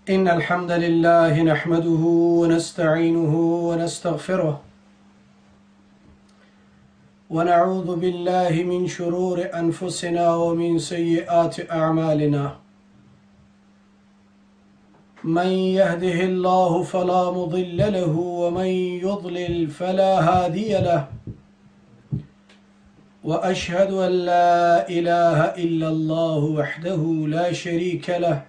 إن الحمد لله نحمده ونستعينه ونستغفره ونعوذ بالله من شرور أنفسنا ومن سيئات أعمالنا. من يهده الله فلا مضل له ومن يضلل فلا هادي له، وأشهد أن لا إله إلا الله وحده لا شريك له،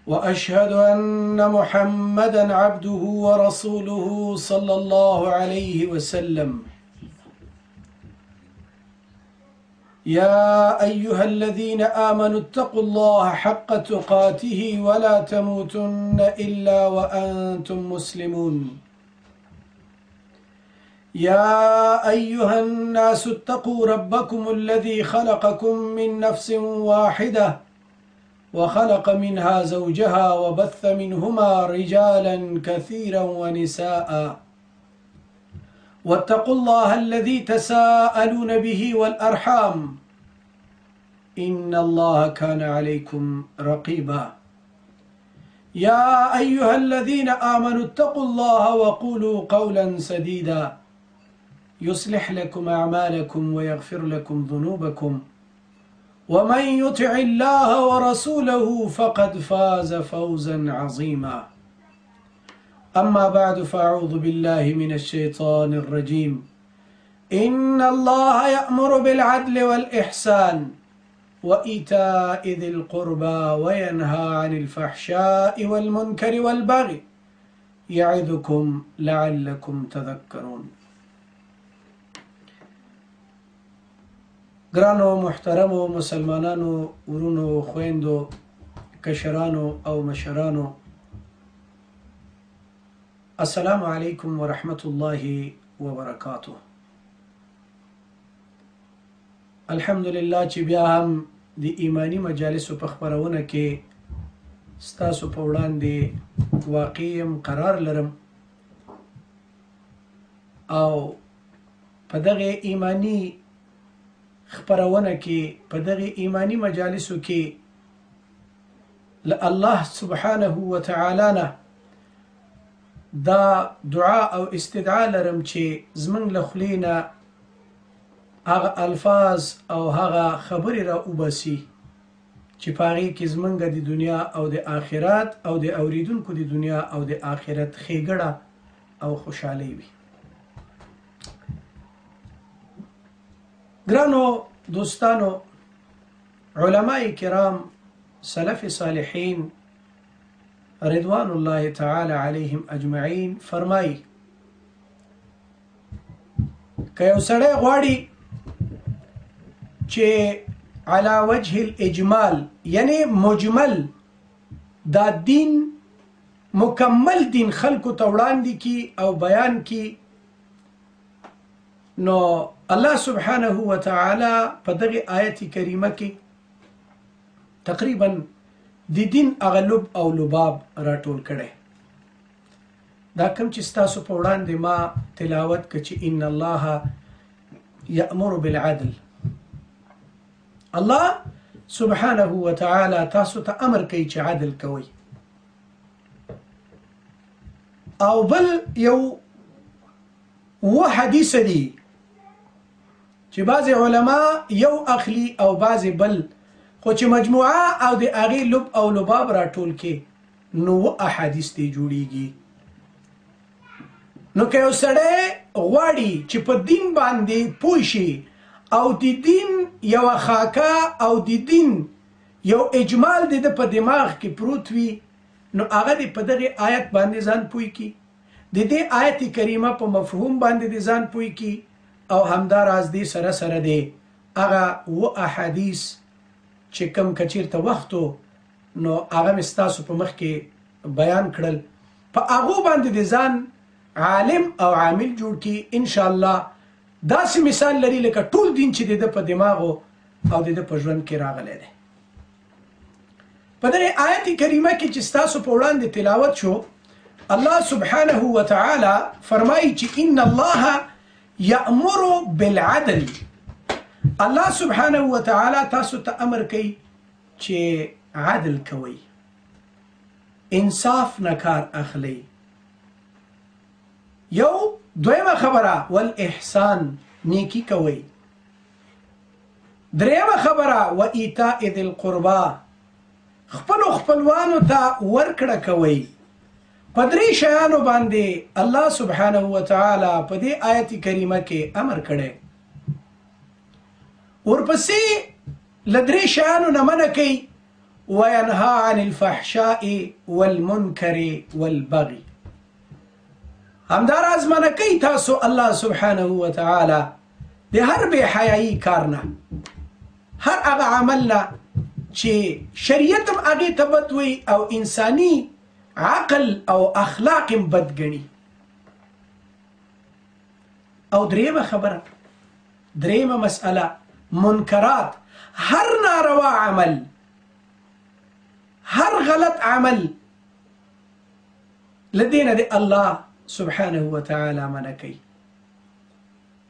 وأشهد أن محمدا عبده ورسوله صلى الله عليه وسلم. يا أيها الذين آمنوا اتقوا الله حق تقاته ولا تموتن إلا وأنتم مسلمون. يا أيها الناس اتقوا ربكم الذي خلقكم من نفس واحدة وخلق منها زوجها وبث منهما رجالا كثيرا ونساء، واتقوا الله الذي تساءلون به والأرحام إن الله كان عليكم رقيبا. يا أيها الذين آمنوا اتقوا الله وقولوا قولا سديدا يصلح لكم أعمالكم ويغفر لكم ذنوبكم، ومن يطع الله ورسوله فقد فاز فوزا عظيما. أما بعد، فأعوذ بالله من الشيطان الرجيم. إن الله يأمر بالعدل والإحسان وإيتاء ذي القربى وينهى عن الفحشاء والمنكر والبغي يعظكم لعلكم تذكرون. ګرانو محترمو مسلمانانو، ورونو، خويندو، کشرانو او مشرانو، السلام علیکم ورحمت الله وبرکاته. الحمدلله چې بیا هم د ایمانی مجالسو په خپرونه کې ستاسو په وړاندې واقع یم، قرار لرم او په دغه ایمانی خپرونه کې، په دغه ایمانی مجالسو کې له الله سبحانه وتعالی نه دا دعا او استدعا لرم چې زمونږ له خولې نه هغه الفاظ او هغه خبرې را وباسي چې په هغې کې زمونږ د دنیا او د آخرت او د اوریدونکو د دنیا او د آخرت ښېګړه او خوشحالي وي. ګرانو دوستانو، علماء کرام، سلف صالحین رضوان الله تعالی علیهم اجمعین فرمایي، که یو سړی غواړي چې علی وجه الاجمال، یعنی مجمل دا دین، مکمل دین خلکو ته وړاندې کی او بیان کی، نو الله سبحانه وتعالی په دغه آیت کریمه کې تقریبا د دین هغه لب او لباب راټول کړی. دا کوم چې ستاسو په وړاندې ما تلاوت کړ چې ان الله یأمر بالعدل، الله سبحانه وتعالی تاسو ته امر کوي چې عدل کوئ. او بل یو و حدیث دی چې بعضې علما یو اخلي او بعضې بل، خو چې مجموعه او د هغې لب او لباب راټول کې نو و احادیث دی جوړیږي. نو که یو سړی غواړي چې په دین باندې پوه شي او د دین یوه خاکه او د دین یو اجمال د ده په دماغ کې پروت وي، نو هغه دې په دغې آیت باندې ځان پوه کړي، د دې آیت کریمه په مفهوم باندې دې ځان پوه کړي، او همداراز دې سره سره دی هغه و احادیث چې کم که چیرته وخت و نو هغه مې ستاسو په مخ کې بیان کړل، په هغو باندې د ځان عالم او عامل جوړ کړي. انشاءالله داسې مثال لري لکه ټول دین چې د ده په دماغو او د ده په ژوند کې راغلی دی. په دغې آیت کریمه کې چې ستاسو په وړاندې تلاوت شو، الله سبحانه وتعالی فرمایي چې ان الله یأمر بالعدل. الله سبحانه وتعالی تاسو ته امر کوي چې عدل کوئ. انصاف نه کار اخلئ. یو دویمه خبره والاحسان، نیکی کوئ. درېیمه خبره و ایتاء ذی القربا، خپلو خپلوانو ته ورکړه کوئ. په درې شیانو باندې الله سبحانه وتعالی په دې آیت کریمه کې امر کړی. ورپسې له درې شیانو نه منع کوي، وینها عن الفحشاء والمنکر والبغي. همداراز منع کوي تاسو الله سبحانه وتعالی د هر بې حیایي کار نه، هر هغه عمل نه چې شریعت هم هغې ته بد وي او انساني عقل او اخلاق هم بد ګڼي. او درېیمه خبره، درېیمه مسئله، منکرات، هر ناروا عمل، هر غلط عمل له دې نه د الله سبحانه وتعالی منع کوي.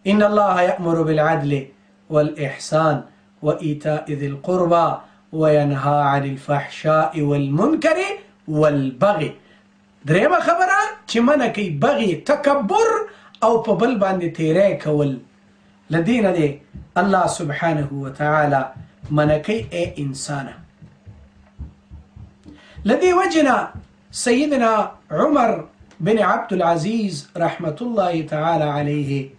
إن الله يأمر بالعدل والإحسان وإيتاء ذي القربى وينهى عن الفحشاء والمنكر والبغي. درېیمه خبره چې منع کوي بغي، تکبر او په بل باندې تیری کول، له دې نه دی الله سبحانه وتعالی منع کوي ای انسانه. له دې وجې نه سیدنا عمر بن عبد العزیز رحمت الله تعالی علیه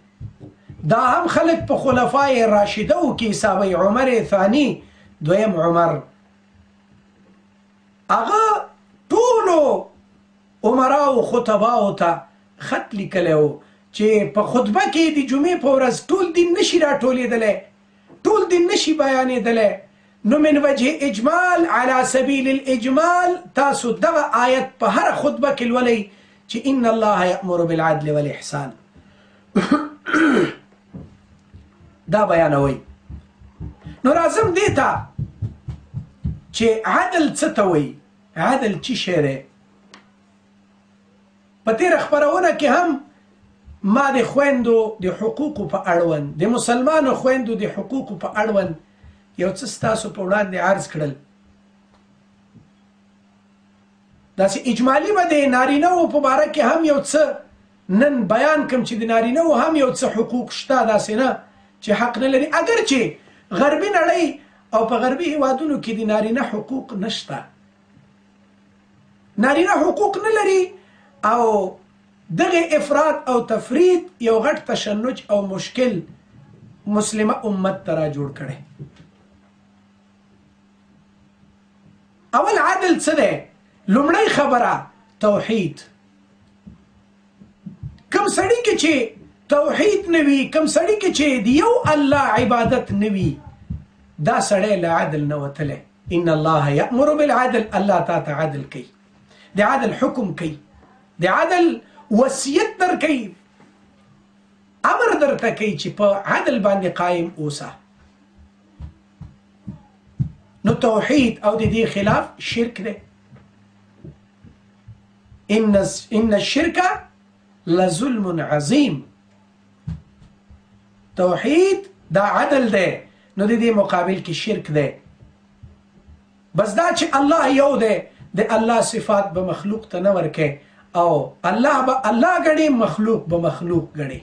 دا هم خلک په خلفای راشده کې حسابوي. عمر ثانی، دویم عمر، هغه ټولو عمراو خطباو ته خط لیکلی و چې په خطبه کې د جمعې په ورځ ټول دین نشي راټولېدلی، ټول دین نشي بیانېدلی، نو من وجه اجمال على سبیل الاجمال تاسو دغه آیت په هره خطبه کې لولئ چې ان الله یأمر بالعدل والاحسان، دا بیانوئ. نو راځم دې ته چې عدل څه ته وایي، عدل چی شی دی. په تېره خپرونه کې هم ما د خویندو د حقوقو په اړوند، د مسلمانو خویندو د حقوقو په اړوند یو څه ستاسو په وړاندې عرض کړل. داسې اجمالي به د نارینه وو په باره کې هم یو څه نن بیان کم چې د نارینه وو هم یو څه حقوق شته، داسې نه چې حق نه لري. اګر چې غربي نړۍ او په غربي هیوادونو کې د نارینه حقوق نشته، نارینه حقوق نه لري، او دغه افراط او تفرید یو غټ تشنج او مشکل مسلمه امت ته را جوړ کړی. اول عدل څه دی؟ لومړۍ خبره توحید. کم سړي کې چې توحید نه وي، کم سړي کې چې د یو الله عبادت نه وي، دا سړی له عدل نه وتلی. ان الله یأمر بالعدل، الله تا ته عدل کوي، د عدل حکم کوي، د عدل وصیت در کوي، امر درته کوي چې په عدل باندې قایم اوسه. نو توحید او د دې خلاف شرک دی. ان الشرک لظلم عظیم. توحید دا عدل دی، نو د دې مقابل کې شرک دی. بس دا چې الله یو دی، د الله صفات به مخلوق ته نه ورکوي، او الله به الله ګڼي، مخلوق به مخلوق ګڼي.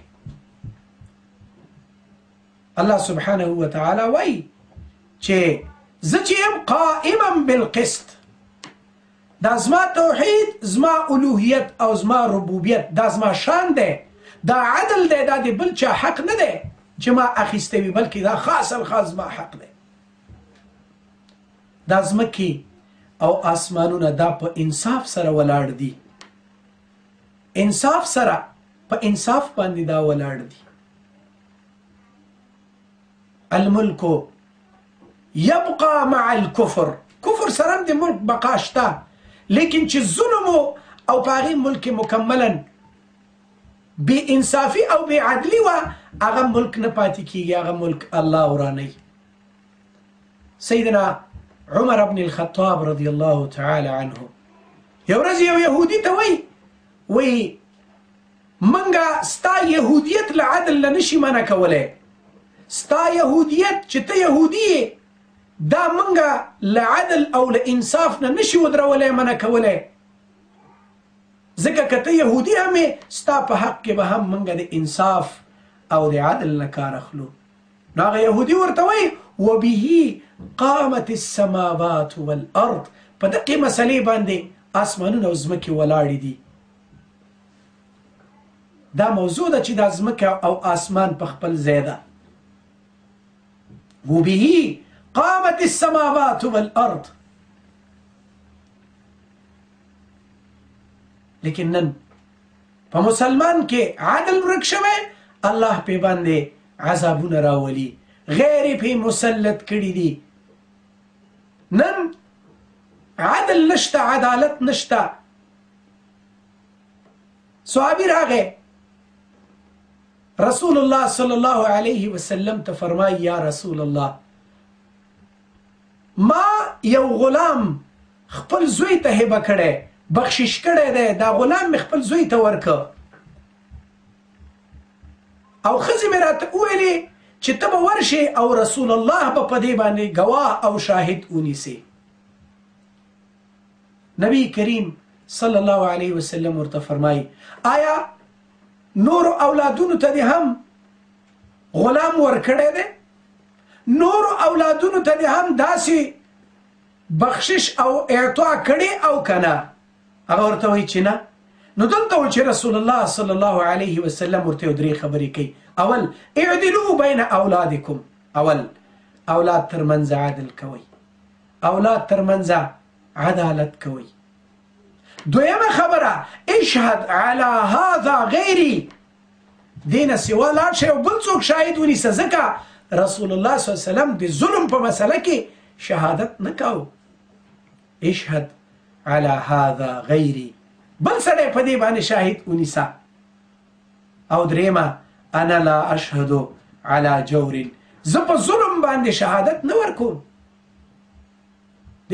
الله سبحانه وتعالی وایي چې زه چې یم قائما بالقسط، دا زما توحید، زما الوهیت او زما ربوبیت، دا زما شان دی، دا عدل دی، دا د بل چا حق نه دی چې ما اخیستی وي، بلکې دا خاص الخاص زما حق دی. دا ځمکې او آسمانونه دا په انصاف سره ولاړ دي، انصاف سره، په انصاف باندې دا ولاړ دي. الملک يبقى مع الكفر، کفر سره د ملک بقا شته، لیکن چې ظلم او په هغې ملک مکملا بې انصافي او بې عدلي وه، هغه ملک نه پاتې کېږي، هغه ملک الله ورانوي. سیدنا عمر بن الخطاب رضی الله تعالی عنه یو ورځ یو یهودي ته وایي، وایي منګه ستا یهودیت له عدل نه نشي منع کولی، ستا یهودیت چې ته یهودي یې دا منګه له عدل او له انصاف نه نشي ودرولی منع کولی. ځکه که ته یهودي هم یې، ستا په حق کې به هم موږ د انصاف او د عدل نه کار اخلو. نو هغه یهودي ورته وایي وبه قامت السماوات والارض، په دقې مسئلې باندې آسمانونه او ځمکې ولاړې دي. دا موضوع ده چې دا ځمکه او آسمان په خپل ځای ده. وبه قامت السماوات والارض. لیکن نن په مسلمان کې عدل ورک شوی، الله په باندې عذابونه راولي، غیر په مسلط کړي دي. نن عدل نشته، عدالت نشته. صحابي راغی رسول الله صلی الله علیه وسلم ته فرمایي یا رسول الله، ما یو غلام خپل زوی ته هبه کړی، بخشش کړی دی، دا غلام مې خپل زوی ته ورکړ او ښځې مې راته وویلې چې ته به ورشې او رسول الله به په دې باندې ګواه او شاهد ونیسې. نبی کریم صلی الله علیه وسلم ورته فرمایي آیا نورو اولادونو ته دې هم غلام ورکړی دی؟ نورو اولادونو ته دې هم داسې بخشش او اعطا کړې او که نه؟ هغه ورته وایي چې نه. نو دلته و چې رسول الله صلی الله علیه وسلم ورته یو درې خبرې کوي. اول، اعدلو بین اولادکم. اول، اولاد ترمنځ عدل کوئ، اولاد ترمنځ عدالت کوئ. دویمه خبره، اشهد علی هذا غیری، دې نه سوا لاړ شئ او بل څوک شاهد ونیسه، ځکه رسول الله صلی الله علیه وسلم د ظلم په مسله کې شهادت نه کاوه. اشهد علی هذا غیری، بل سړی په دې باندې شاهد ونیسه. او درېیمه، انا لا اشهد علی جور، زه په ظلم باندې شهادت نه ورکوم.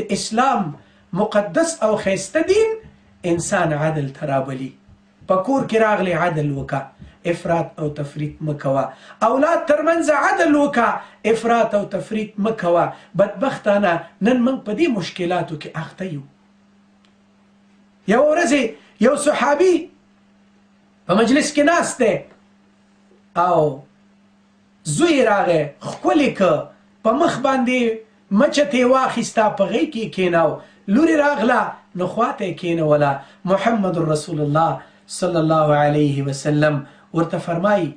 د اسلام مقدس او ښایسته دین انسان عدل ته رابلي. په کور کې راغلی عدل وکړه، افراط او تفریط مه کوه. اولاد ترمنځ عدل وکړه، افراط او تفریط مه کوه. بدبختانه نن موږ په دې مشکلاتو کې اخته یو. یوه ورځ یو صحابي په مجلس کې ناست دی او زوی یې راغی، ښکل یې که، په مخ باندې مچه ترې واخیسته، په غېږ کې یې کښېناو. لور یې راغله نو خواته یې کښېنوله. محمد رسول الله صلی الله علیه وسلم ورته فرمایي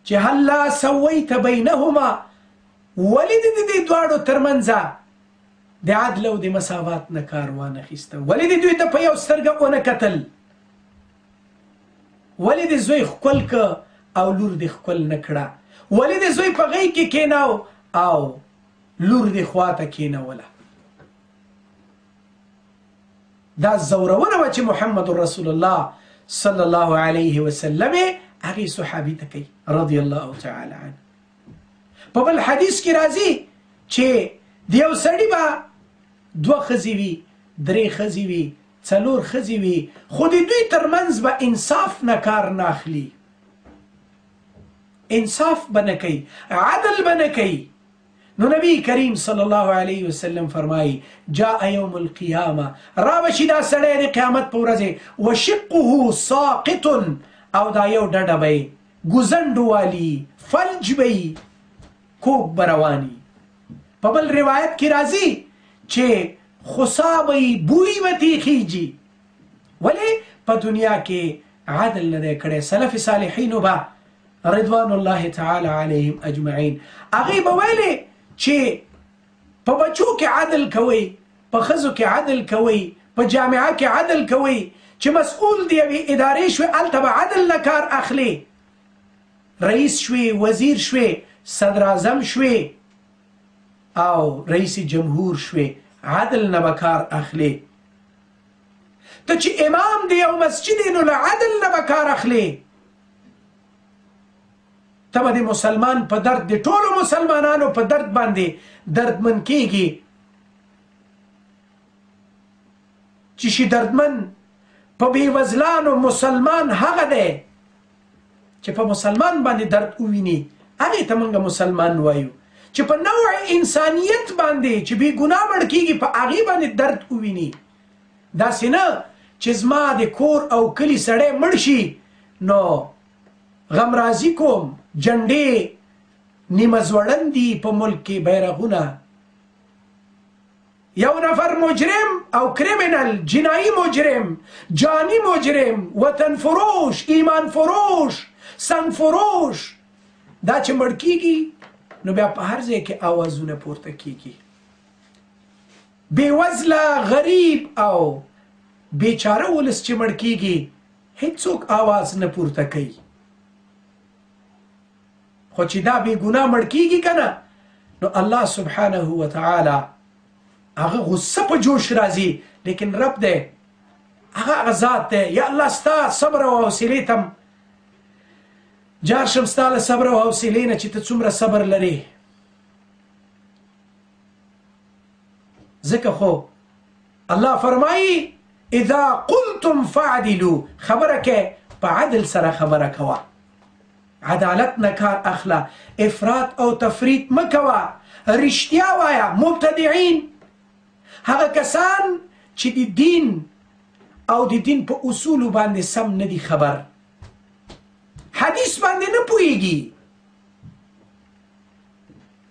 چې هلا سویت بینهما، ولې د دې دواړو ترمنځ د عدل او د مساوات نه کار وانه خیسته؟ ولې د دوی ته په یو سترګه ونه کتل؟ ولې د زوی ښکل که او لور دې ښکل نه کړه؟ ولې د زوی په غېږ کې کښېناو او لور دې خواته کښېنوله؟ دا ځورونه وه چې محمد رسول الله صلی الله علیه وسلم هغې صحابي ته کوي رضی الله تعالی عنه. په بل حدیث کې راځي چې د یو سړي به دوه ښځې وي، درې ښځې وي، څلور ښځې وي، خو د دوی ترمنځ به انصاف نه کار نه اخلي، انصاف به نه کوي، عدل به نه کوي. نو نبی کریم صلی الله علیه وسلم فرمایي جاء یوم القیامه، را به شي دا سړی د قیامت په ورځې، وشقه ساقط، او دا یو ډډه به یې ګوزنډ والي، فلج به یي، کوک به رواني. په بل روایت کې راځي چې خسا به یي، بوی به ترې خیږي. ولې؟ په دنیا کې عدل نه دی کړی. سلف صالحینو به رضوان الله تعالی علیهم اجمعین هغې به ویلې چې په بچو کې عدل کوئ، په ښځو کې عدل کوئ، په جامعه کې عدل کوئ، چې مسؤل د یوې ادارې شوې هلته به عدل نه کار اخلي، رئیس شوې، وزیر شوې، صدراعظم شوې او رئیس جمهور شوې، عدل نه به کار اخلي. ته چې امام دی یو مسجد یې نو له عدل نه به کار اخلي. ته به د مسلمان په درد، د ټولو مسلمانانو په درد باندې دردمن کیږي. چې شي دردمن په بېوزلانو مسلمان هغه دی چې په مسلمان باندې درد وویني، هغې ته موږ مسلمان وایو. چې په نوع انسانیت باندې چې بې ګناه مړ کیږي په هغې باندې درد وویني، داسې نه چې زما د کور او کلي سړی مړ شي نو غمرازي کوم، جنډې نیمه ځوړند دي په ملک کې بیرغونه. یو نفر مجرم او کریمینل، جنایی مجرم، جانی مجرم، وطن فروش، ایمان فروش، سنگ فروش، دا چې مړ کیږي نو بیا په هر ځای کې اوازونه پورته کیږي. بېوزله، غریب او بیچاره ولس چې مړ کیږي هیڅوک آواز نه پورته کوي. خو چې دا بې ګناه مړ کیږي که نه، نو الله سبحانه وتعالی هغه غصه په جوش راځي، لیکن رب دی، هغه هغه ذات دی. یا الله ستا صبر او حوصلې تم جار شم، ستا له صبر او حوصلې نه چې ته څومره صبر لرې. ځکه خو الله فرمایي اذا قلتم فعدلوا، خبره کې په عدل سره خبره کوه، عدالت نه کار اخله، افراط او تفریط مه کوه، رښتیا وایه. مبتدعین هغه کسان چې د دین او د دین په اصولو باندې سم نه دي خبر، حدیث باندې نه پوهیږي،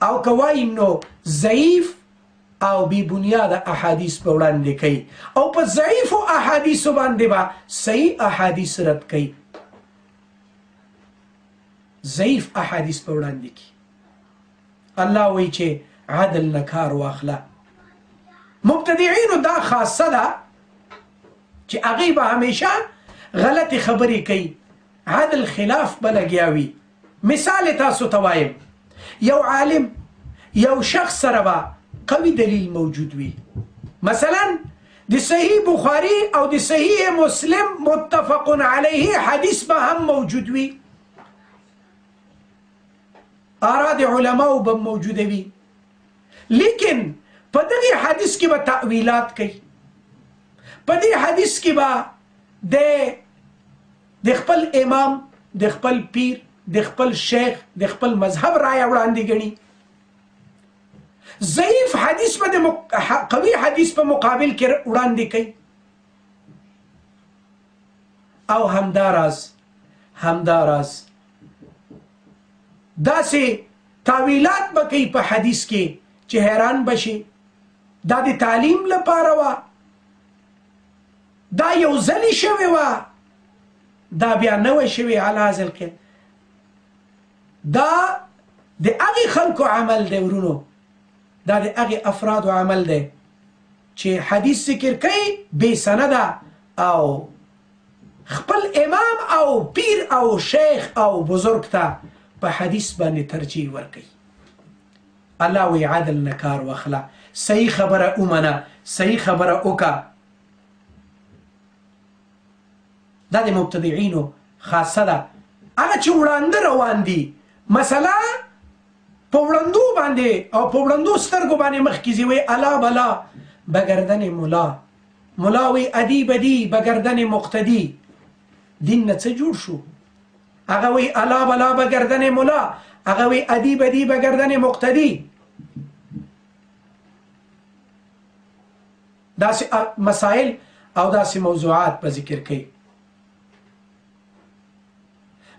او که وایي نو ضعیف او بې بنیاده احادیث به وړاندې کوي، او په ضعیفو احادیثو باندې به صحیح احادیث رد کوي، ضعیف احادیث به وړاندې کوي. الله وایي چې عدل نه کار واخله. مبتدعینو دا خاصه ده چې هغوی به همیشه غلطې خبرې کوي، عدل خلاف به لګیا وي. مثال تاسو ته وایم، یو عالم یو شخص سره به قوي دلیل موجود وي، مثلا د صحیح بخاري او د صحیح مسلم متفق علیه حدیث به هم موجود وي، آرا د علماو به موجوده وي، لیکن په دغه حدیث کې به تأویلات کوي، په دې حدیث کې به د خپل امام، د خپل پیر، د خپل شیخ، د خپل مذهب رایه وړاندې ګڼي. ضعیف حدیث به د قوي حدیث په مقابل کې وړاندې کوي. او همداراز داسې تاویلات به کوي په حدیث کې چې حیران به شي. دا د تعلیم لپاره وه، دا یو ځلې شوې وه، دا بیا نه وه شوې. علی هذا القیاس دا د هغې خلکو عمل دی ورونو، دا د هغې افرادو عمل دی چې حدیث ذکر کوي بې سنده او خپل امام او پیر او شیخ او بزرگ ته په حدیث باندې ترجیح ورکوي. الله وی عدل نه کار واخله، صحیح خبره ومنه، صحیح خبره وکړه. دا د مبتدعینو خاصه ده، هغه چې وړاندې روان دي، مثلا په وړاندو باندې او په وړاندو سترګو باندې مخکې ځي، وایي الا بلا بګردن ملا، ملا وایي ادي بدي بګردن مقتدي. دین نه څه جوړ شو؟ هغه وایي الا بلا بګردن ملا، هغه وایي ادي بدي بګردن مقتدي. داسې مسائل او داسې موضوعات په ذکر کوي.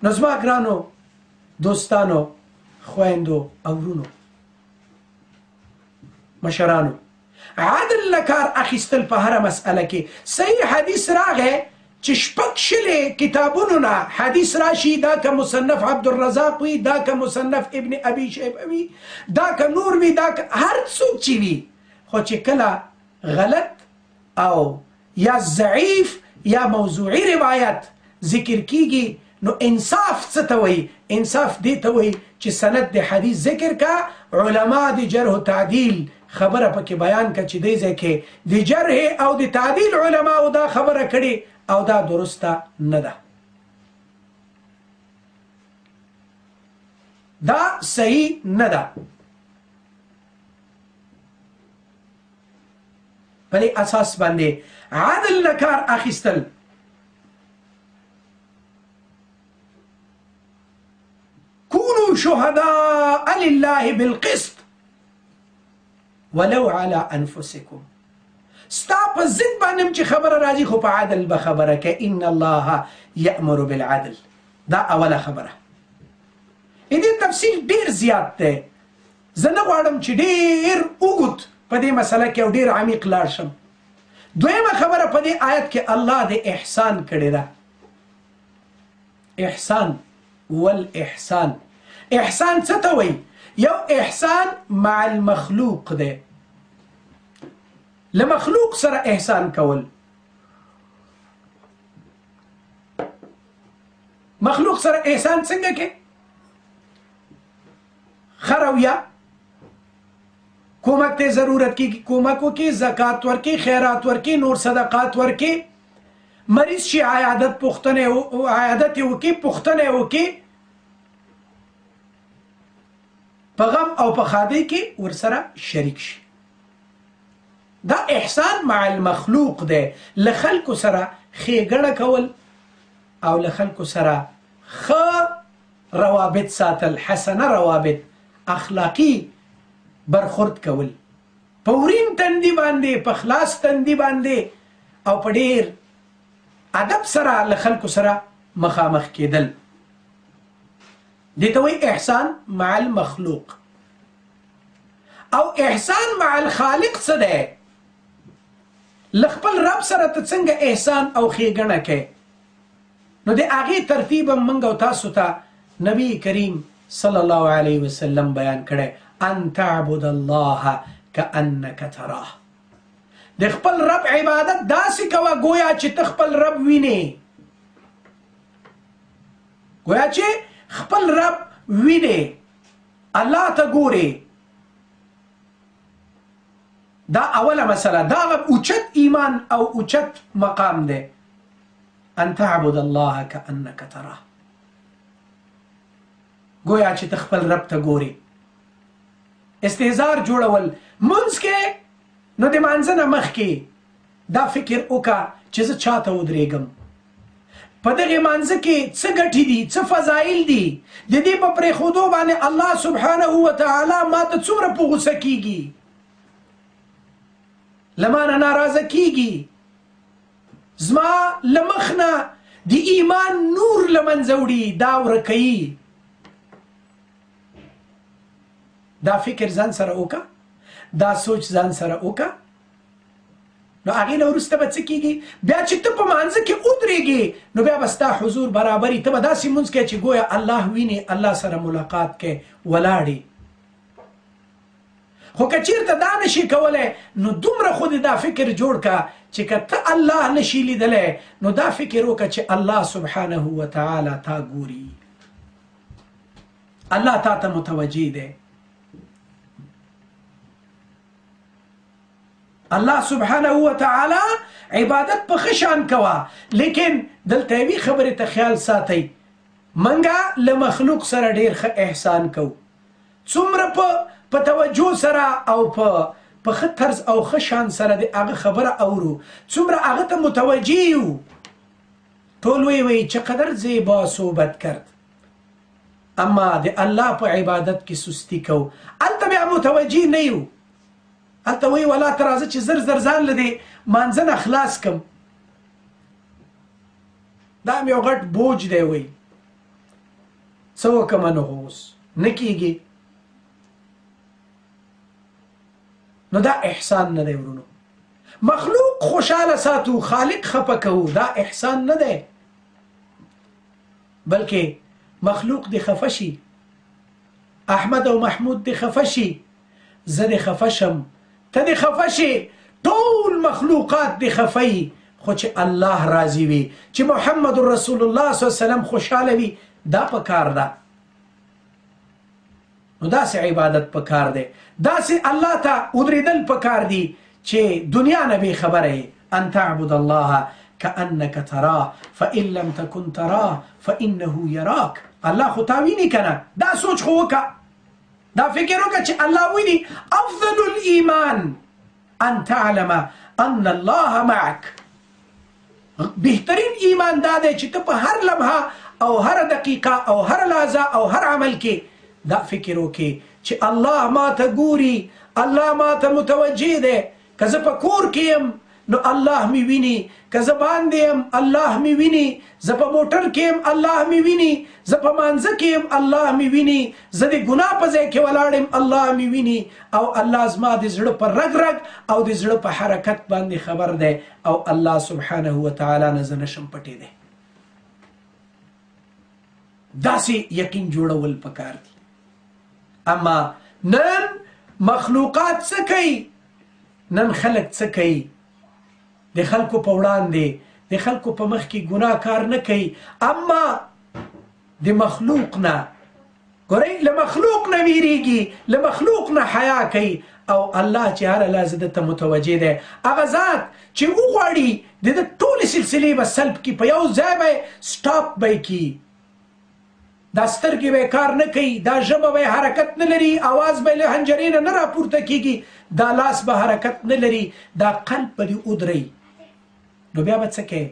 نو زما ګرانو دوستانو، خویندو او ورونو، مشرانو، عدل له کار اخیستل په هره مسئله کې. صحیح حدیث راغی چې شپږ شلې کتابونو نه حدیث راشي، دا که مصنف عبدالرزاق وي، دا که مصنف ابن ابي شیبه وي، دا که نور وي، دا که هر څوک چې وي، خو چې کله غلط او یا ضعیف یا موضوعي روایت ذکر کیږي، نو انصاف څه ته وایي؟ انصاف دې ته وایي چې سند د حدیث ذکر کا، علما د جرح و تعدیل خبره پکې بیان کا چې دې ځای کې د جرح او د تعدیل علماو دا خبره کړې او دا درسته نه ده، دا صحیح نه ده. په دې اساس باندې عدل نه کار اخیستل كونوا شهداء لله بالقسط ولو على أنفسكم. ستا په ضد باندې هم چې خبره راځي خو په عدل به خبره کوي. ان الله یأمر بالعدل. دا اوله خبره. دې تفصیل ډیر زیات دی، زه نه غواړم چې ډیر اوږد په دې مسله کې او ډیر عمیق لاړ شم. دویمه خبره په دې آیت کې الله د احسان کړې ده. احسان والاحسان. احسان څه ته وایي؟ یو احسان مع المخلوق دی، له مخلوق سره احسان کول. مخلوق سره احسان څنګه کې؟ ښه رویه، کومک ته ضرورت کیږي کومک وکړي، زکات ورکړي، خیرات ورکړي، نور صدقات ورکړي، مریض شي عیادت پوښتنه عیادت یې وکړي، پوښتنه یې وکړي، په غم او په ښادۍ کې ورسره شریک شي. دا احسان مع المخلوق دی، له خلکو سره ښېګڼه کول او له خلکو سره ښه روابط ساتل، حسنه روابط، اخلاقي برخورد کول، په ورین تندي باندې، په خلاص تندي باندې او په ډیر ادب سره له خلکو سره مخامخ کېدل. دې ته وایي احسان مع المخلوق. او احسان مع الخالق څه دی؟ له خپل رب سره ته څنګه احسان او ښېګڼه کوې؟ نو د هغې ترتیب هم موږ او تاسو ته نبی کریم صلی الله علیه وسلم بیان کړی، ان تعبد الله کأنک تراه. د خپل رب عبادت داسې کوه ګویا چې ته خپل رب وینې، ګویا چې خپل رب وینې، الله ته ګورې. دا اوله مسله، دا اوچت ایمان او اوچت مقام دی، ان تعبد الله کأنک تراه، ګویا چې ته خپل رب ته ګورې. استهزار جوړول مونځ کې، نو د مانځه نه مخکې دا فکر وکړه چې زه چاته ودرېږم، په دغې مانځه کې څه ګټې دي، څه فضایل دي، د دې په پرېښودو باندې الله سبحانه وتعالی ما ته څومره په غوسه کیږي، له ما نه ناراضه کیږي، زما له مخ نه د ایمان نور له منځه وړي، دا ورکوي. دا فکر ځان سره وکړه، دا سوچ ځان سره وکړه، نو هغې نه وروسته به څه کېږي؟ بیا چې ته په مانځه کې ودرېږې نو بیا به ستا حضور برابري، ته به داسې مونځ کوې چې ګویا الله وینې، الله سره ملاقات کوې ولاړې. خو که چېرته دا نشي کولی نو دومره خو دې دا فکر جوړ که چې که ته الله نشي لیدلی نو دا فکر وکړه چې الله سبحانه وتعالی تا ګوري، الله تا ته متوجه دی، الله سبحانه وتعالی عبادت په ښه شان کوه. لیکن دلته یوې خبرې ته خیال ساتئ، منګه له مخلوق سره ډېر ښه احسان کوو، څومره په توجه سره او په ښه طرز او ښه شان سره د هغه خبره اورو، څومره هغه ته متوجه یو. ټول وی وی چې قدر زیبا صحبت کرد، اما د الله په عبادت کې سستی کوو، هلته بیا متوجه نه یو، هلته وایي ولا ته راځه چې زر زر ځان له دې مانځه نه خلاص کم، دا هم یو غټ بوج دی، وایي څه وکړم نو اوس نه کیږي. نو دا احسان نه دی ورونو. مخلوق خوشحاله ساتو، خالق خفه کوو، دا احسان نه دی، بلکې مخلوق دې خفه شي، احمد او محمود دې خفه شي، زه دې خفه شم، ته دې خفه شي، ټول مخلوقات دې خفه وي، خو چې الله راضي وي، چې محمد رسول الله صلی الله علیه وسلم خوشحاله وي، دا پکار ده. نو داسې عبادت پکار دی، داسې الله ته ودرېدل پکار دي چې دنیا نه بې خبره یې. ان تعبد الله كأنك تراه فإن لم تكن تراه فإنه يراك. الله خو تا ویني که نه، دا سوچ خو وکړه، دا فکر وکړه چې الله ویني. افضل الایمان ان تعلم ان الله معك. بهترین ایمان دا دی چې ته په هر لمحه او هر دقیقه او هر لحظه او هر عمل کې دا فکر وکړې چې الله ما ته ګوري، الله ما ته متوجه دی. که زه په کور کې یم نو الله مې ویني، که زه باندې یم الله مې ویني، زه په موټر کې یم الله مې ویني، زه په مانځه کې یم الله مې ویني، زه د ګناه په ځای کې ولاړ یم الله مې ویني، او الله زما د زړه په رګ رګ او د زړه په حرکت باندې خبر دی، او الله سبحانه وتعالی نه زه نشم پټېدی. داسې یقین جوړول پکار دي. اما نن مخلوقات څه کوي؟ نن خلک څه کوي؟ د خلکو په وړاندې، د خلکو په مخ کې ګناه کار نه کوي، اما د مخلوق نه ګورئ، له مخلوق نه ویریږي، له مخلوق نه حیا کوي، او الله چې هره لحظه ده ته متوجه دی، هغه ذات چې وغواړي د ده ټولې سلسلې به سلب کړي، په یو ځای به سټاپ به یې کړي، دا سترګې به کار نه کوي، دا ژبه به حرکت نه لري، اواز به له حنجرې نه نه راپورته کېږي، دا لاس به حرکت نه لري، دا قلب به دې ودروي، نو بیا به څه کوې؟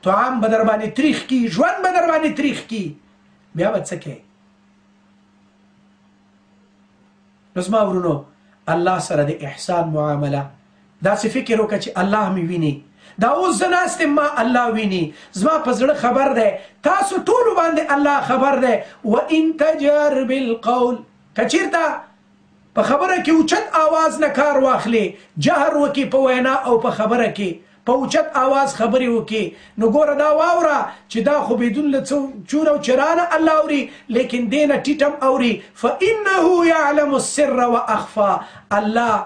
طعام به در باندې تریخ کي، ژوند به در باندې تریخ کي، بیا به څه کوې؟ نو زما ورونو، الله سره د احسان معامله، داسې فکر وکړه چې الله مې ویني، دا اوس زه ناست یم، ما الله ویني، زما په زړه خبر دی، تاسو ټولو باندې الله خبر دی. وان تجهر بالقول، که چېرته په خبره کې اوچت آواز نه کار واخلې، جهر وکړي په وینا او په خبره کې، په اوچت آواز خبرې وکړي، نو ګوره دا واوره چې دا خو بدون له چور او چرانه الله اوري، لیکن دې نه ټیټ هم اوري. فانه یعلم السر واخفى، الله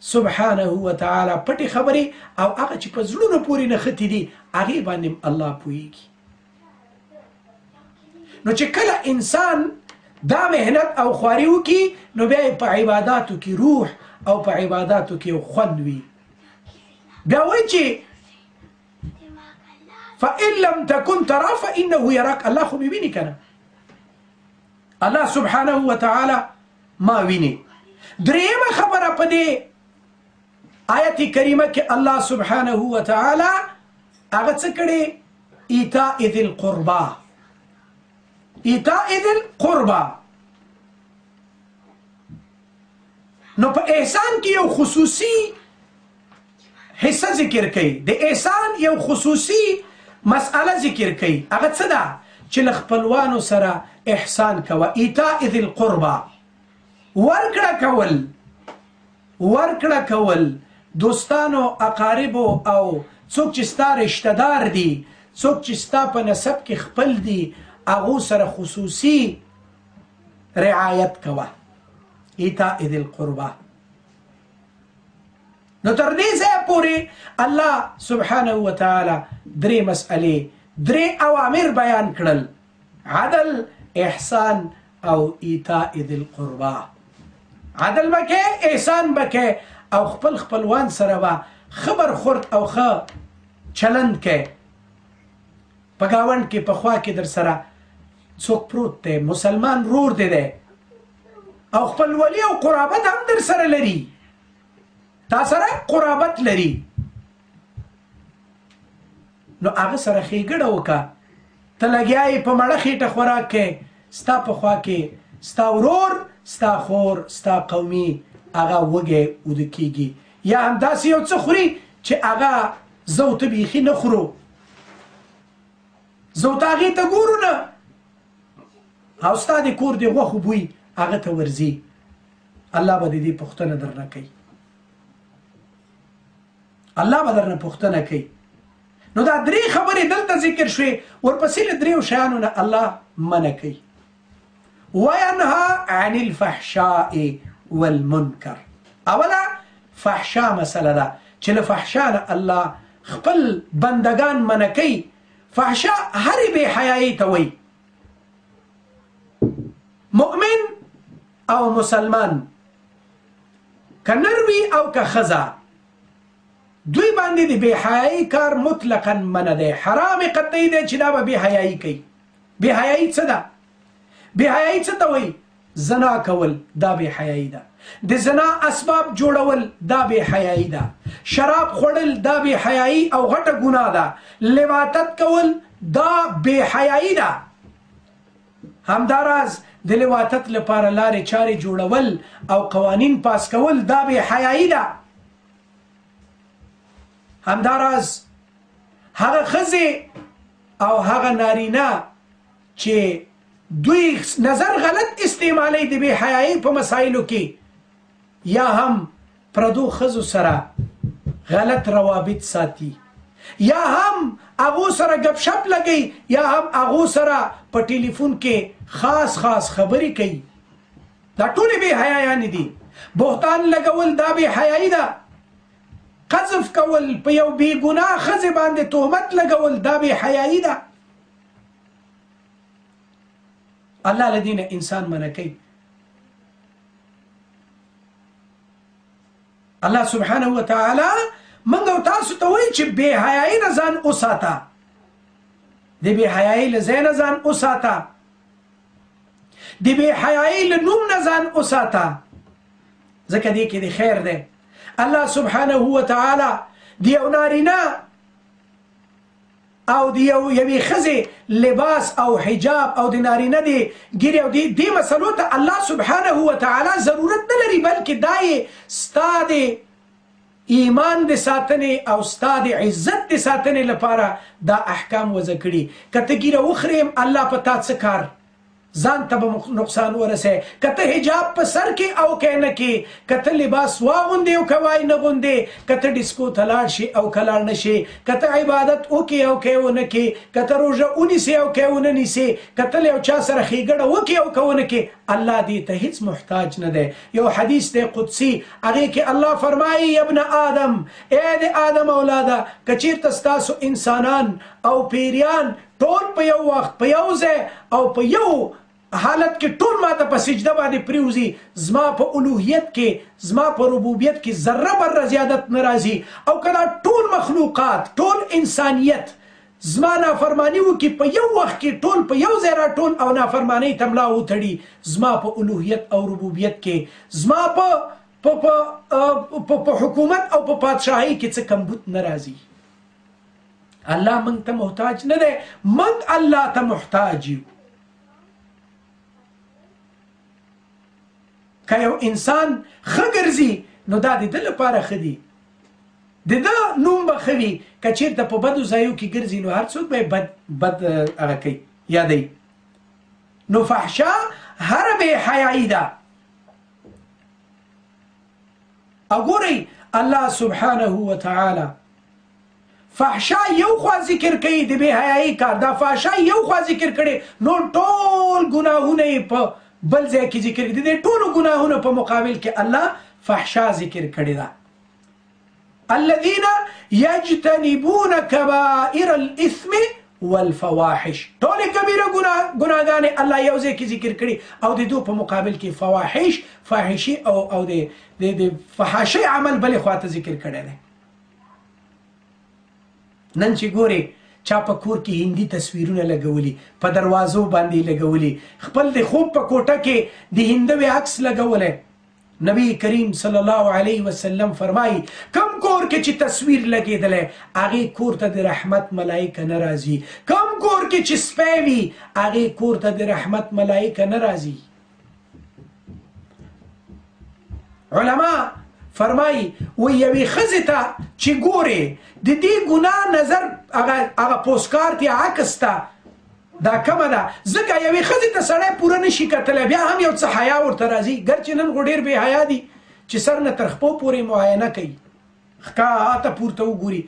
سبحانه وتعالی پټې خبرې او هغه چې په زړونو پورې نښتې دي هغې باندې هم الله پوهېږي. نو چې کله انسان دا مهنت او خواري وکړي، نو بیا یې په عباداتو کې روح او په عباداتو کې یو خوند وي. بیا وایي چې فإن لم تكن ترى فإنه يراك، الله خو مې ویني که نه، الله سبحانه وتعالی ما ویني. درېیمه خبره په دې آیت کریمه کې الله سبحانه وتعالی هغه څه کړي؟ ایتاء ذي القربى، ایتاء ذي القربى. نو په احسان کې یو خصوصي حصه ذکر کوي، د احسان یو خصوصي مسأله ذکر کوي، هغه څه ده؟ چې له خپلوانو سره احسان کوه، ایتاء ذي القربى، ورکړه کول، ورکړه کول دوستانو، اقاربو او څوک چې ستا رشته دار دي، څوک چې ستا په نسب کې خپل دي، هغو سره خصوصي رعایت کوه، ایتاء ذي القربى. نو تر دې ځایه پورې الله سبحانه وتعالی درې مسئلې، درې اوامر بیان کړل: عدل، احسان او ایتاء ذي القربى. عدل به کوې، احسان به کوې، او خپل خپلوان سره به ښه برخورد او ښه چلند کوې. په ګاونډ کې، په خوا کې در سره څوک پروت دی، مسلمان ورور دی دی، او خپل ولی او قرابت هم در سره لري، تا سره قرابت لري، نو هغه سره ښېګڼه وکړه. ته لګیا یې په مړه خېټه خوراک کوې، ستا په خوا کې ستا ورور، ستا خور، ستا قومي هغه وږی اوده کېږي، یا همداسې یو څه خوري چې هغه زه او ته بیخي نه خورو، زه او ته هغې ته ګورو نه، او ستا د کور د غوښو بوی هغه ته ورځي. الله به د دې پوښتنه درنه کوي، الله به درنه پوښتنه کوي. نو دا درې خبرې دلته ذکر شوې، ورپسې له درېو شیانو نه الله منع کوي. وینها عن الفحشاء والمنکر. اوله فحشا مسله ده چې له فحشا نه الله خپل بندگان منع کوي. فحشا هرې بې حیایۍ ته وایي. مؤمن او مسلمان که نر وي او که ښځه، دوی باندې د بې حیایۍ کار مطلقا منع دی، حرام قطعي دی چې دا به بې حیایي کوي. بې حیایي څه ده؟ بې حیایي څه ته وایي؟ زنا کول دا بې حیایي ده، د زنا اسباب جوړول دا بې حیایي ده، شراب خوړل دا بې حیایي او غټه ګناه ده، لواطت کول دا بې حیایي ده، همداراز د لواطت لپاره لارې چارې جوړول او قوانین پاس کول دا بې حیایي ده. همداراز هغه ښځې او هغه نارینه چې دوی نظر غلط استعمالوي د بې حیایۍ په مسایلو کې، یا هم پردو ښځو سره غلط روابط ساتي، یا هم هغو سره ګپ شپ لګوي، یا هم هغو سره په ټلیفون کې خاص خاص خبرې کوي، دا ټولې بې حیایانې دي. بهتان لګول دا بې حیایي ده. قذف کول، په یو بې ګناه ښځې باندې تهمت لګول دا بې حیایي ده. الله له دې نه انسان منع کوي. الله سبحانه وتعالی موږ او تاسو ته وایي چې بې حیایي نه ځان وساته، د بې حیایي له ځای نه ځان وساته، د بې حیایي له نوم نه ځان وساته، ځکه دې کې د خیر دی. الله سبحانه وتعالی د یو نارینه او د یو یوې ښځې لباس او حجاب او د نارینه د ږیرې او دې مسلو ته الله سبحانه وتعالی ضرورت نه لري، بلکې دا یې ستا د ایمان د ساتنې او ستا د عزت د ساتنې لپاره دا احکام وضع کړي. که ته ږیره وخرې الله په تا څه کار، ځان ته به نقصان ورسې. که ته حجاب په سر کې او که نه کې، که ته لباس واغوندې او که وای نه غوندې، که ته ډیسکو ته لاړ شې او که لاړ نه شې، که ته عبادت وکې او که ونه کې، که ته روژه ونیسې او که ونه نیسې، که ته له یو چا سره ښېګڼه وکې او که ونه کې، الله دې ته هیڅ محتاج نه دی. یو حدیث دی قدسي، هغې کې الله فرمایي ابن آدم، ای د آدم اولاده، که چیرته ستاسو انسانان او پیریان ټول په یو وخت په یو ځای او په یو حالت کې ټول ماته په سجده باندې پریوزي، زما په الوهیت کې زما په ربوبیت کې ذره بره زیادت نه راځي. او که دا ټول مخلوقات ټول انسانیت زما نافرمانی وکړي په یو وخت کې ټول په یو ځای راټول او نافرمانۍ ته ملا وتړي، زما په الوهیت او ربوبیت کې زما په په حکومت او په پادشاهۍ کې څه کمبوت نه راځي. الله موږ ته محتاج نه دی، موږ الله ته محتاج یو. که یو انسان ښه ګرځي نو دا د ده لپاره ښه دي، د ده نوم به ښه وي. که چېرته په بدو ځایو کې ګرځي نو هر څوک به یې بد بد هغه کوي یادوي. نو فحشا هره بې حیایي ده. او ګورئ الله سبحانه وتعالی فحشا یو خوا ذکر کوي د بې حیایي کار، دا فحشا یو خوا ذکر کړي، نو ټول ګناهونه یې په بل ځای کې ذکر کړي. د دې ټولو ګناهونو په مقابل کې الله فحشا ذکر کړې ده. الذين يجتنبون كبائر الإثم والفواحش، ټولې کبیره ګناهګانې الله یو ځای کې ذکر کړي او د دوی په مقابل کې فواحش، فاحشي او د فحاشۍ عمل بلې خواته ذکر کړی دی. نن چې ګورې چا په کور کې هندي تصویرونه لګولي، په دروازو باندې لګولي، خپل د خوب په کوټه کې د هندوې عکس لګولی. نبی کریم صلی الله علیه وسلم فرمایي کم کور کې چې تصویر لګېدلی هغې کور ته د رحمت ملایکه نه راځي، کم کور کې چې سپی وي هغې کور ته د رحمت ملایکه نه راځي. علما فرمایي وایي یوې ښځې ته چې ګورې د دې ګناه نظر هغه پوسکارت یا عکس ته دا کمه ده، ځکه یوې ښځې ته سړی پوره نشي کتلی، بیا هم یو څه حیا ورته راځي. ګرچې نن خو ډېر بې حیا دي چې سر نه تر خپو پورې معاینه کوي، ښکاته پورته وګوري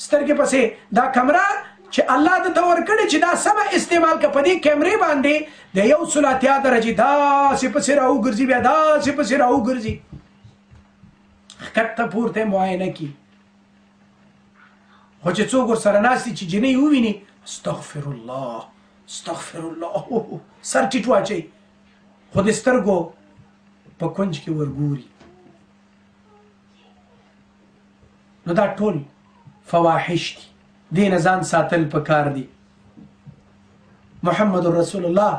سترګې پسې. دا کمره چې الله ده ته ورکړې چې دا سمه استعمال که، په دې کمرې باندې د 180 درجې داسې پسې راوګرځي، بیا داسې پسې راوګرځي، ښکته پورته معاینه کړي. خو چې څوک ورسره ناست دي چې جینۍ وویني، استغفر الله استغفر الله، سر ټیټ واچوي، خو د سترګو په کنج کې ورګوري. نو دا ټول فواحش دي، دې نه ځان ساتل پکار دي. محمد رسول الله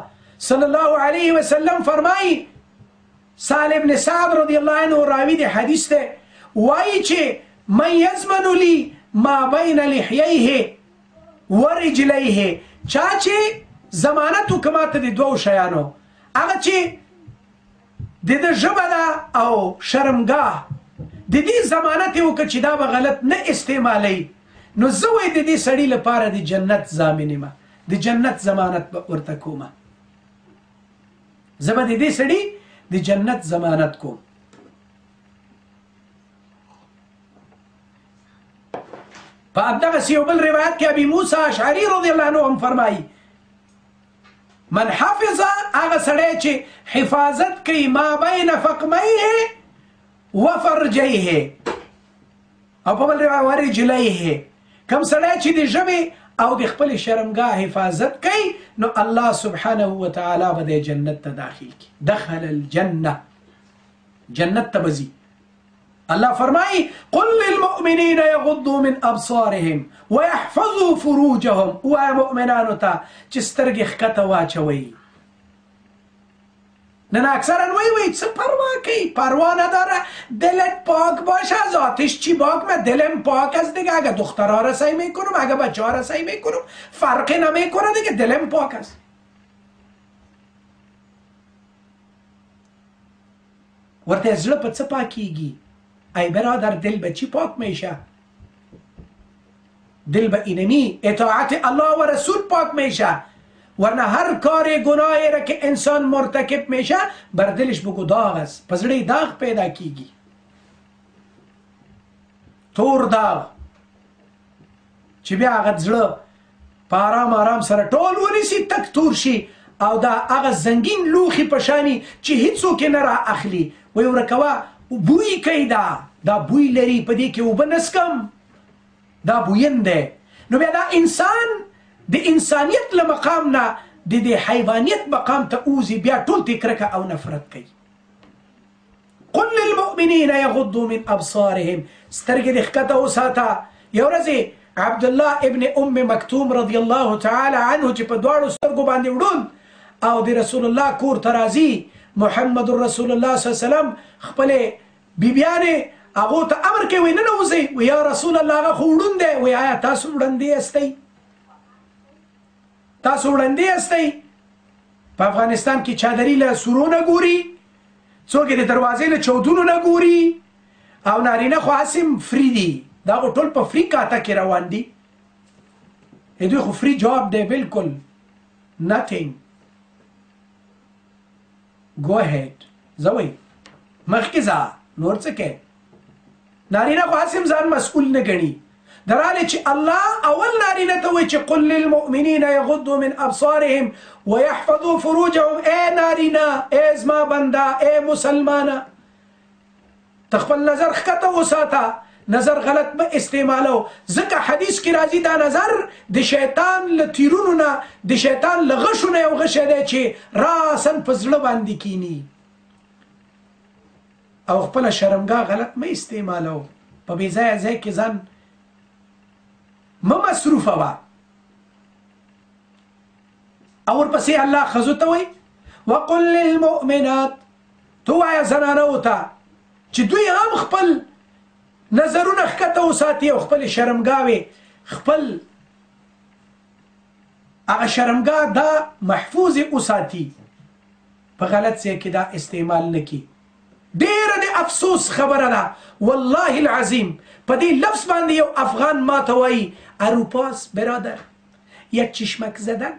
صلی الله علیه وسلم فرمایي، سهل ابن سعد رضی الله عنه راوي د حدیث دی، وایي چې من یضمن لي ما بین لحییه ورجلیه، چا چې ضمانت وکړه ماته د دوو شیانو، هغه چې د ده ژبه ده او شرمګاه، د دې ضمانت یې وکړ چې دا به غلط نه استعمالوي، نو زه وایي د دې سړي لپاره د جنت ضامن یم، د جنت ضمانت به ورته کوم، زه به د دې سړي د جنت ضمانت کوم. په دغسې یو بل روایت کې ابي موسی اشعري رضی الله عنه هم فرمایي من حفظ، هغه سړی چې حفاظت کوي ما بین فقمیه وفرجیه، او په بل روایت ورجلیه، کوم سړی چې د ژبې او د خپل شرمګاه حفاظت کوي نو الله سبحانه وتعالی به د جنت ته داخل کړي. دخل الجنه، جنت ته به ځي. الله فرمایي قل للمؤمنین یغضوا من ابصارهم ويحفظوا فروجهم، ووایه مؤمنانو ته چې سترګې ښکته واچوئ. نن اکثرا وایي وایي څه پروا کوي، پروا نداره، دلت پاک باشه از آتش چی باک، من دلم پاک است دیگه، اگه دخترها را سعی میکنم اگه بچه ها را سعی میکنم فرقی نمیکنه دیگه، دلم پاک است. ورته زړه په څه پاکیږي؟ ای برادر دل به چی پاک میشه؟ دل به اینمی اطاعت الله و رسول پاک میشه، ورنه هر کار گناهی را که انسان مرتکب میشه بر دلش بگو داغ است، په زړه داغ پیدا کیږي، تور داغ چې بیا هغه زړه په آرام آرام سره ټول ونیسي تک تور شي، او دا هغه زنګین لوښي په شاني چې هیڅوک یې نه را اخلي. وایي ورکوه بوی کوي، دا بوی لري، په دې کې اوبه نه څکم، دا بوین دی. نو بیا دا انسان د انسانیت له مقام نه د دې حیوانیت مقام ته اوځي، بیا ټول ترې کرکه او نفرت کوي. قل للمؤمنین یغضوا من ابصارهم، سترګې دې ښکته وساته. یو ورځ عبدالله ابن ام مکتوم رضی الله تعالی عنه چې په دواړو سترګو باندې وړوند او د رسول الله کور ته راځي، محمد رسول الله صلی الله علیه وسلم خپلې بیبیانې هغو ته امر کوي، وایي ننوځئ. وایي یا رسول الله هغه خو وړوند دی. وایي آیا تاسو وړاندې یاستئ؟ تاسو وړاندې یاستئ؟ په افغانستان کې چادري له سورو نه ګوري، څوک یې د دروازې له چودونو نه ګوري، او نارینه خو هسې هم فري دي، دا خو ټول په فري کاته کې روان دي. دوی خو فري جاب دی، بالکل نتینګ، ګو هیډ، ځه وایي مخکې ځه، نور څه کوې؟ نارینه خو هسې هم ځان مسؤل نه ګڼي. دراله چې الله اول نارینه ته وایي چې قل للمؤمنین یغضوا من ابصارهم ويحفظوا فروجهم، ای نارینه، ای زما بنده، ای مسلمانه، ته خپل نظر ښکته وساته، نظر غلط مه استعمالو. ځکه حدیث کې راځي دا نظر د شیطان له تیرونو نه، د شیطان له غشو نه یو غشی دی چې راساً په زړه باندې کینی. او خپله شرمګاه غلط مه استعمالو، په بې ځایه ځای کې ځان مه مصروفه وه. او ورپسې الله ښځو ته وایي وقل للمؤمنات، ته ووایه زنانو ته چې دوی هم خپل نظرونه ښکته وساتي او خپلې شرمګاوې، خپل هغه شرمګاه دا محفوظ وساتي، په غلط ځای کې دا استعمال نه کړي. ډېره د افسوس خبره ده والله العظیم، په دې لفظ باندې یو افغان ما ته وایي اروپاس برادر، یک چشمک زدن،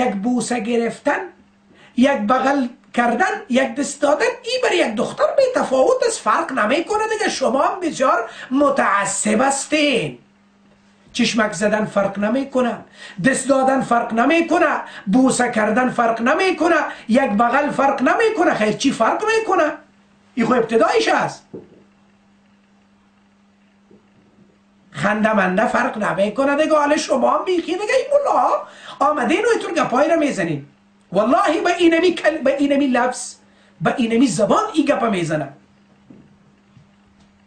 یک بوسه گرفتن، یک بغل کردن، یک دست دادن، ای بر یک دختر بی تفاوت است، فرق نمیکنه دیگه، شما هم بسیار متعصب هستین. چشمک زدن فرق نمیکنه، دست دادن فرق نمیکنه، بوسه کردن فرق نمیکنه، یک بغل فرق نمیکنه، خیر چی فرق میکنه؟ ای خو ابتدایش است. خنده منده فرق نمیکنه دیگه، حالا شما هم بیخی دیگه، این ملا آمده اینو اینطور گپایی را میزنین. والله به اینمی به اینمی لفظ، به اینمی زبان ای گپا میزنه.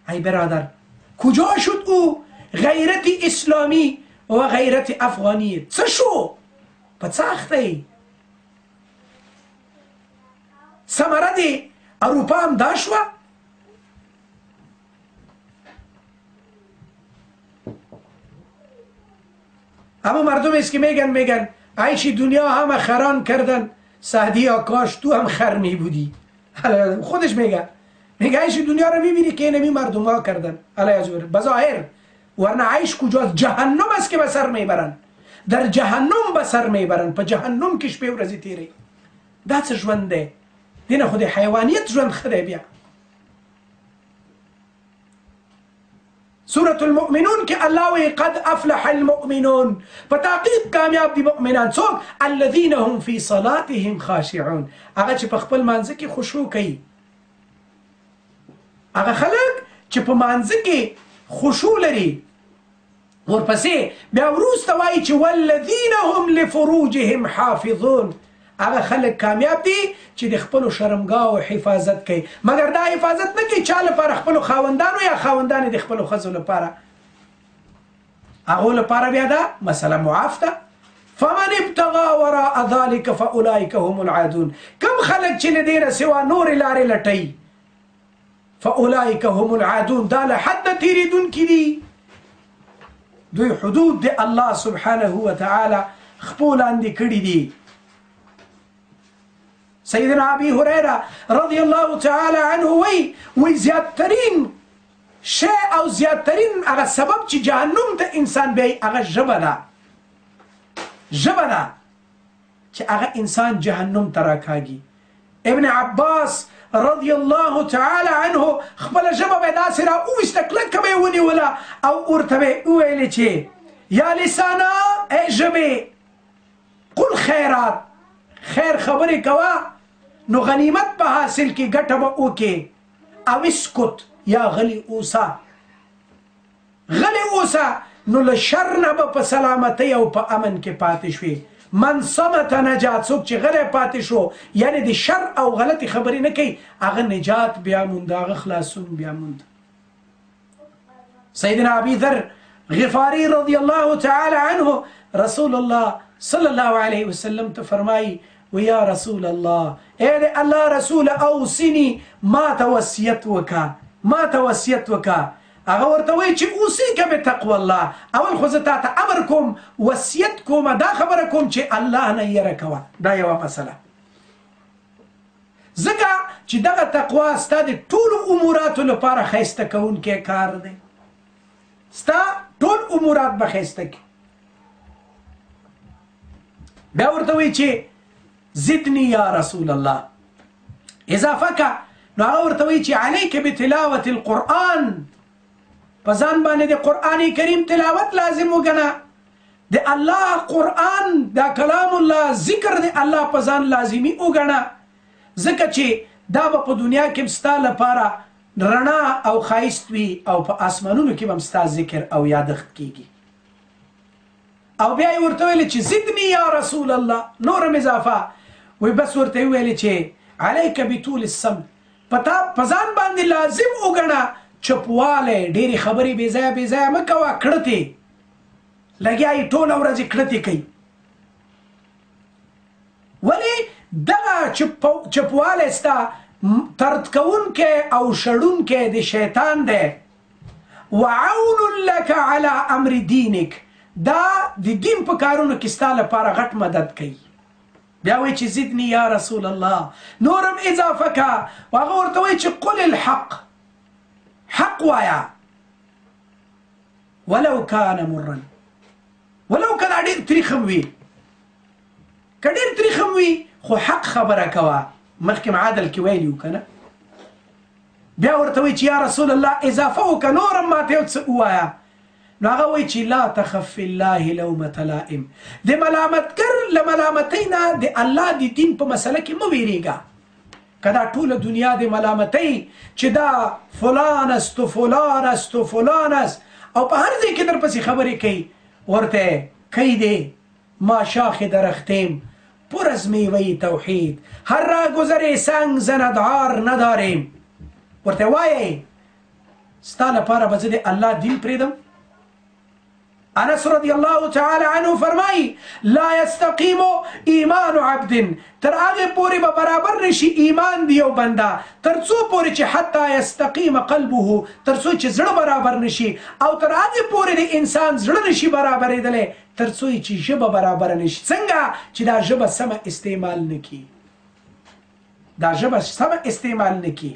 ای برادر کجا شد او غیرت اسلامی و غیرت افغانی؟ څه شو؟ په څه اخته یې؟ ثمره دې اروپا هم دا شوه؟ اما مردم است که میگن عیش دنیا همه خران کردن، سعدیا کاش تو هم خر می بودی. خودش میگه، میگه عیش دنیا رو میبینی که اینمی مردم ها کردن علیه بظاهر، ورنه عیش کجاست؟ جهنم است که به سر میبرن، در جهنم به سر میبرن، په جهنم کې شپې ورځې تېروي. دا څه ژوند دی؟ دې نه خو د حیوانیت ژوند ښه دی. بیا سورة المؤمنون کې الله وایي قد افلح المؤمنون، په تحقیق کامیاب دي مؤمنان. څوک؟ الذین هم فی صلاتهم خاشعون، هغه چې په خپل مانځه کې خشوع کوي، هغه خلک چې په مانځه کې خشوع لري. ورپسې بیا وروسته وایي چې والذین هم لفروجهم حافظون، هغه خلک کامیاب دي چې د خپلو شرمګاو حفاظت کوي، مګر دا حفاظت نه کوي چا لپاره؟ خپلو خاوندانو یا خاوندانې د خپلو ښځو لپاره، هغو لپاره بیا دا مسله معاف ده. فمن ابتغى وراء ذلك فاولئک هم العادون، کم خلک چې له دې نه سوا نورې لارې لټوي فاولئک هم العادون، دا له حده تېرېدونکي دي. دوی حدود د الله سبحانه وتعالی خپو لاندې کړي دي. سیدنا ابي هريره رضی الله تعالی عنه وی زیاترین شی او زیاترین هغه سبب چې جهنم ته انسان بیایي هغه ژبه ده، ژبه ده چې هغه انسان جهنم ته راکاږي. ابن عباس رضی الله تعالی عنه خپله ژبه به یې داسې را وویسته، کلکه به یې ونیوله او ورته به یې وویلې چې یا لسانه، ای ژبې، قل خیرات، خیر خبرې کوه نو غنیمت به حاصل کې، ګټه به وکې، او اسکت یا غلی اوسه، غلی اوسه نو له شر نه به په سلامتۍ او په امن کې پاتې شوې. من صمت نجات، څوک چې غلی پاتې شو یعنې د شر او غلطې خبرې نه کوي، هغه نجات بیا موند، هغه خلاصون بیا موند. سیدنا ابي ذر غفاری رضی الله تعالی عنه رسول الله صلی الله علیه وسلم ته فرمایي ویا رسول الله، ای د الله رسول، اوصني، ما ته وصیت وکړه، ما ته وصیت وکړه. هغه ورته وایي چې اوصیک بتقوی الله، اول خو زه تا ته امر کوم، وصیت کوم، دا خبره کوم چې الله نه یره کوه. دا یوه مسله، ځکه چې دغه تقوا ستا د ټولو اموراتو لپاره ښایسته کوونکی کار دی، ستا ټول امورات به ښایسته کړي. بیا ورته وایي چې زدنی یا رسول الله، اضافه که، نو هغه ورته وایي چې علیک بتلاوة القرآن، په ځان باندې د قرآن کریم تلاوت لازم وګڼه، د الله قرآن دا کلام الله ذکر د الله په ځان لازمي وګڼه، ځکه چې دا به په دنیا کې ستا لپاره رڼا او ښایست وي او په آسمانونو کې به هم ستا ذکر او یادښت کیږي. او بیا یې ورته ویل چې زدنی یا رسول الله، نورم اضافه وی، بس ورته یې وویل چې علیک بطول الصمت، په ځان باندې لازم وګڼه چپوالی، ډېرې خبرې بې ځایه بې ځایه مه کوه، کړتې لګیا یې ټوله ورځ یې کړتې کوي. ولې دغه چپوالی ستا طرد کوونکی او شړونکی د شیطان دی. وعون لک علی امر دینک، دا د دین په کارونو کې ستا لپاره غټ مدد کوي. بیا وایي چې زدنی یا رسول الله، نورم اضافه که، هغه ورته وایي چې قل الحق، حق وایا، ولو کان مرا، ولو که دا ډېر تریخ هم وي، که ډېر تریخ هم وي خو حق خبره کوه، مخکې م عدل کې ویلي وو که نه. بیا ورته وایي چې یا رسول الله اضافه وکړه، نور هم ماته یو څه ووایه. نو هغه وایي چې لا تخف فی الله لومة لائم، د ملامتګر له ملامتۍ نه د الله د دین په مسله کې مه وېرېږه. که دا ټوله دنیا د ملامتۍ چې دا فلان است و فلان است و فلان است او په هر ځای کې درپسې خبرې کوي، ورته کوي دی ما شاخ درختیم پر از میوه توحید، هر را گذر سنگ زند عار نداریم. ورته وایي ستا لپاره به زه د الله دین پرېږدم؟ انس رضی الله تعالی عنه فرمایي لا یستقیم ایمان عبد، تر هغې پورې به برابر نشي ایمان دی یو بنده، تر څو پورې چې حتی یستقیم قلبه، تر څو چې زړه برابر نشي، او تر هغې پورې د انسان زړه نشي برابرېدلی تر څو یې چې ژبه برابره نشي. څنګه چې دا ژبه سمه استعمال نه کړي. دا ژبه سمه استعمال نه کړي،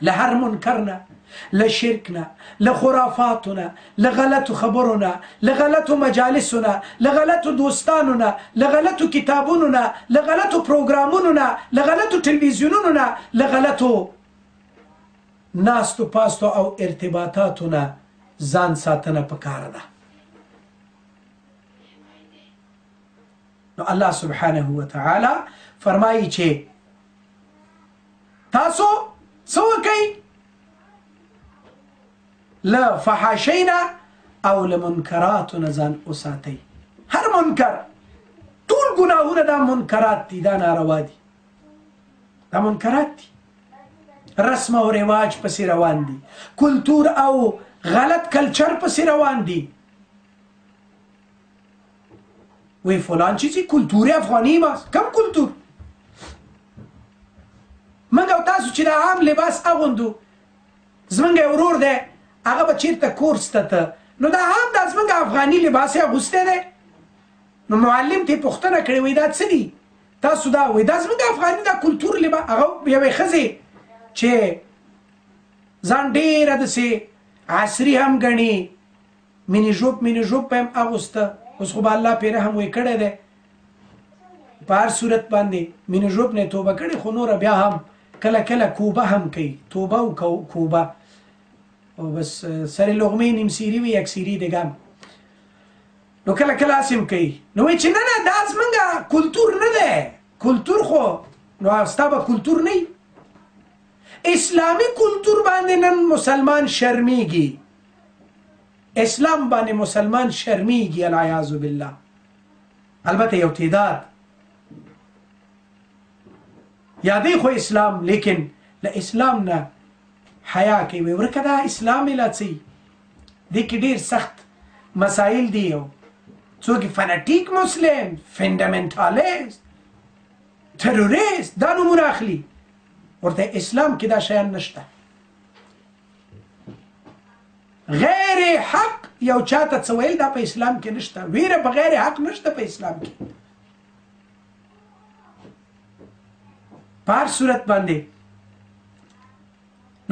له هر منکر نه، له شرک نه، له خرافاتو نه، له غلطو خبرو نه، له غلطو مجالسو نه، له غلطو دوستانو نه، له غلطو کتابونو نه، له غلطو پروګرامونو نه، له غلطو ټلویزیونونو نه، له غلطو ناستو پاستو او ارتباطاتو نه ځان ساتنه پکار ده. نو الله سبحانه وتعالی فرمایي چې تاسو څه وکئ؟ له فحاشۍ نه او له منکراتو نه ځان وساتئ. هر منکر، ټول ګناهونه دا منکرات دي، دا ناروا دي، دا منکرات دي، رسم او رواج پسې روان دي، کلتور او غلط کلچر پسې روان دي. وی فلان چیزی کلتور افغانی ماست. کم کلتور؟ موږ او تاسو چې دا عام لباس اغوندو، زمونږ یو ورور دی، هغه به چېرته کورس ته ته، نو دا عام دا زمونږ افغاني لباس یې اغوستی دی. نو معلم ته یې پوښتنه کړې، وایي دا څه دي تاسو دا؟ وایي دا زمونږ افغاني دا کلتور لباس. هغه یوې ښځې چې ځان ډېره داسې عصري هم ګڼي، مینې ژوب مینې ژوب به هم اغوسته، اوس خو به الله پرې رحم وی کړی دی، په هر صورت باندې مینې ژوب نه یې توبه کړې، خو نوره بیا هم کله کله کوبه هم کوي، توبه او کوبه، او بس سر لغمې نیم سیري وي، یک سیري دیګه هم، نو کله کله هسې هم کوي. نو وایي چې نه نه دا زمونږ کلتور نه دی، کلتور خو نو ستا به کلتور نه وي. اسلامي کلتور باندې نن مسلمان شرمیږي، اسلام باندې مسلمان شرمیږي، العیاذ بالله. البته یو تعداد یادې خو اسلام، لیکن له اسلام نه حیا کوي، ورکه دا اسلام یې لا څه وي. دې کې ډېر سخت مسایل دي، یو څوک فنټیک مسلم، فندامنټالیست، تروریست دا نومونه اخلي، ورته اسلام کې دا شیان نشته. غیر حق یو چاته څه ویل دا په اسلام کې نشته، ویره په غیر حق نشته په اسلام کې. په هر صورت باندې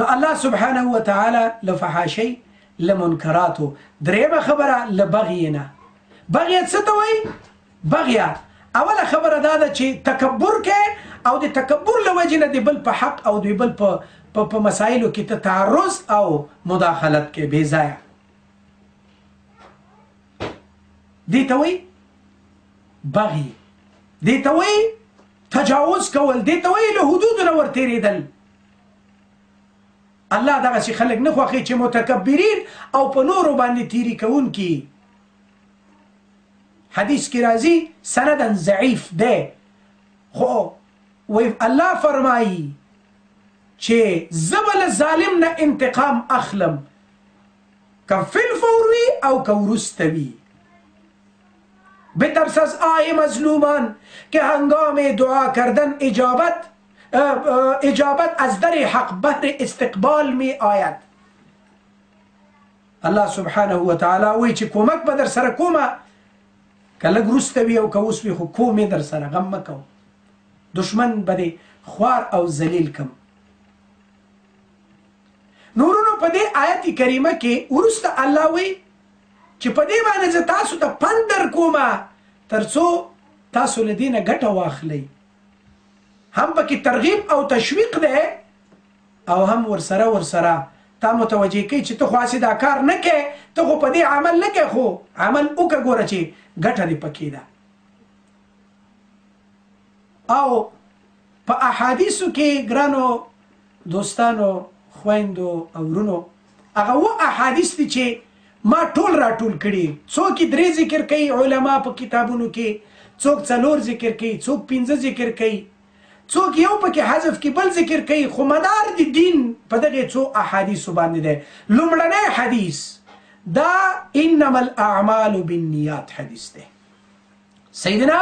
نو الله سبحانه وتعالی له فحاشۍ، له منکراتو. درېیمه خبره له بغیې نه. بغیه څه ته وایي؟ بغیه اوله خبره دا ده چې تکبر کوي، او د تکبر له وجې نه د بل په حق او د بل په مسایلو کې ته تعرض او مداخلت کوي بې ځایه. دې ته وایي بغي، دې ته وایي تجاوز کول، دې ته وایي له حدودو نه ورتېرېدل. الله دغسې خلک نه خوښوي چې متکبرین او په نورو باندې تیري کوونکي. حدیث کې راځي سندا ضعیف دی، خو وایي الله فرمایي چې زه به له ظالم نه انتقام اخلم، که فی الفور وي او که وروسته وي. بترس از آه مظلومان که هنگام دعا کردن اجابت از در حق بهر استقبال می آید. الله سبحانه وتعالی وایي چې کومک به در سره کومه، که لږ وروسته وي او که اوس وي، خو کوم یې در سره، غم مه کوه، دشمن به دې خوار او ذلیل کم. نورونو په دې آیت کریمه کې وروسته الله وایي چې په دې باندې زه تاسو ته پند در کومه تر څو تاسو له دې نه ګټه واخلئ. هم پکې ترغیب او تشویق دی، او هم ورسره ورسره تا متوجه کوي چې ته خو هسې دا کار نه کوې، ته خو په دې عمل نه کوې، خو عمل وکړه، ګوره چې ګټه دې پکې ده. او په احادیثو کې ګرانو دوستانو، خویندو او ورونو، هغه اووه احادیث دي چې ما ټول راټول کړي. څوک یې درې ذکر کوي علما په کتابونو کې، څوک څلور ذکر کوي، څوک پنځه ذکر کوي، څوک یو پکې حذف کې بل ذکر کوي، خو مدار د دین په دغې څو احادیثو باندې دی. لومړنی حدیث دا انما الاعمال بالنیات حدیث دی. سیدنا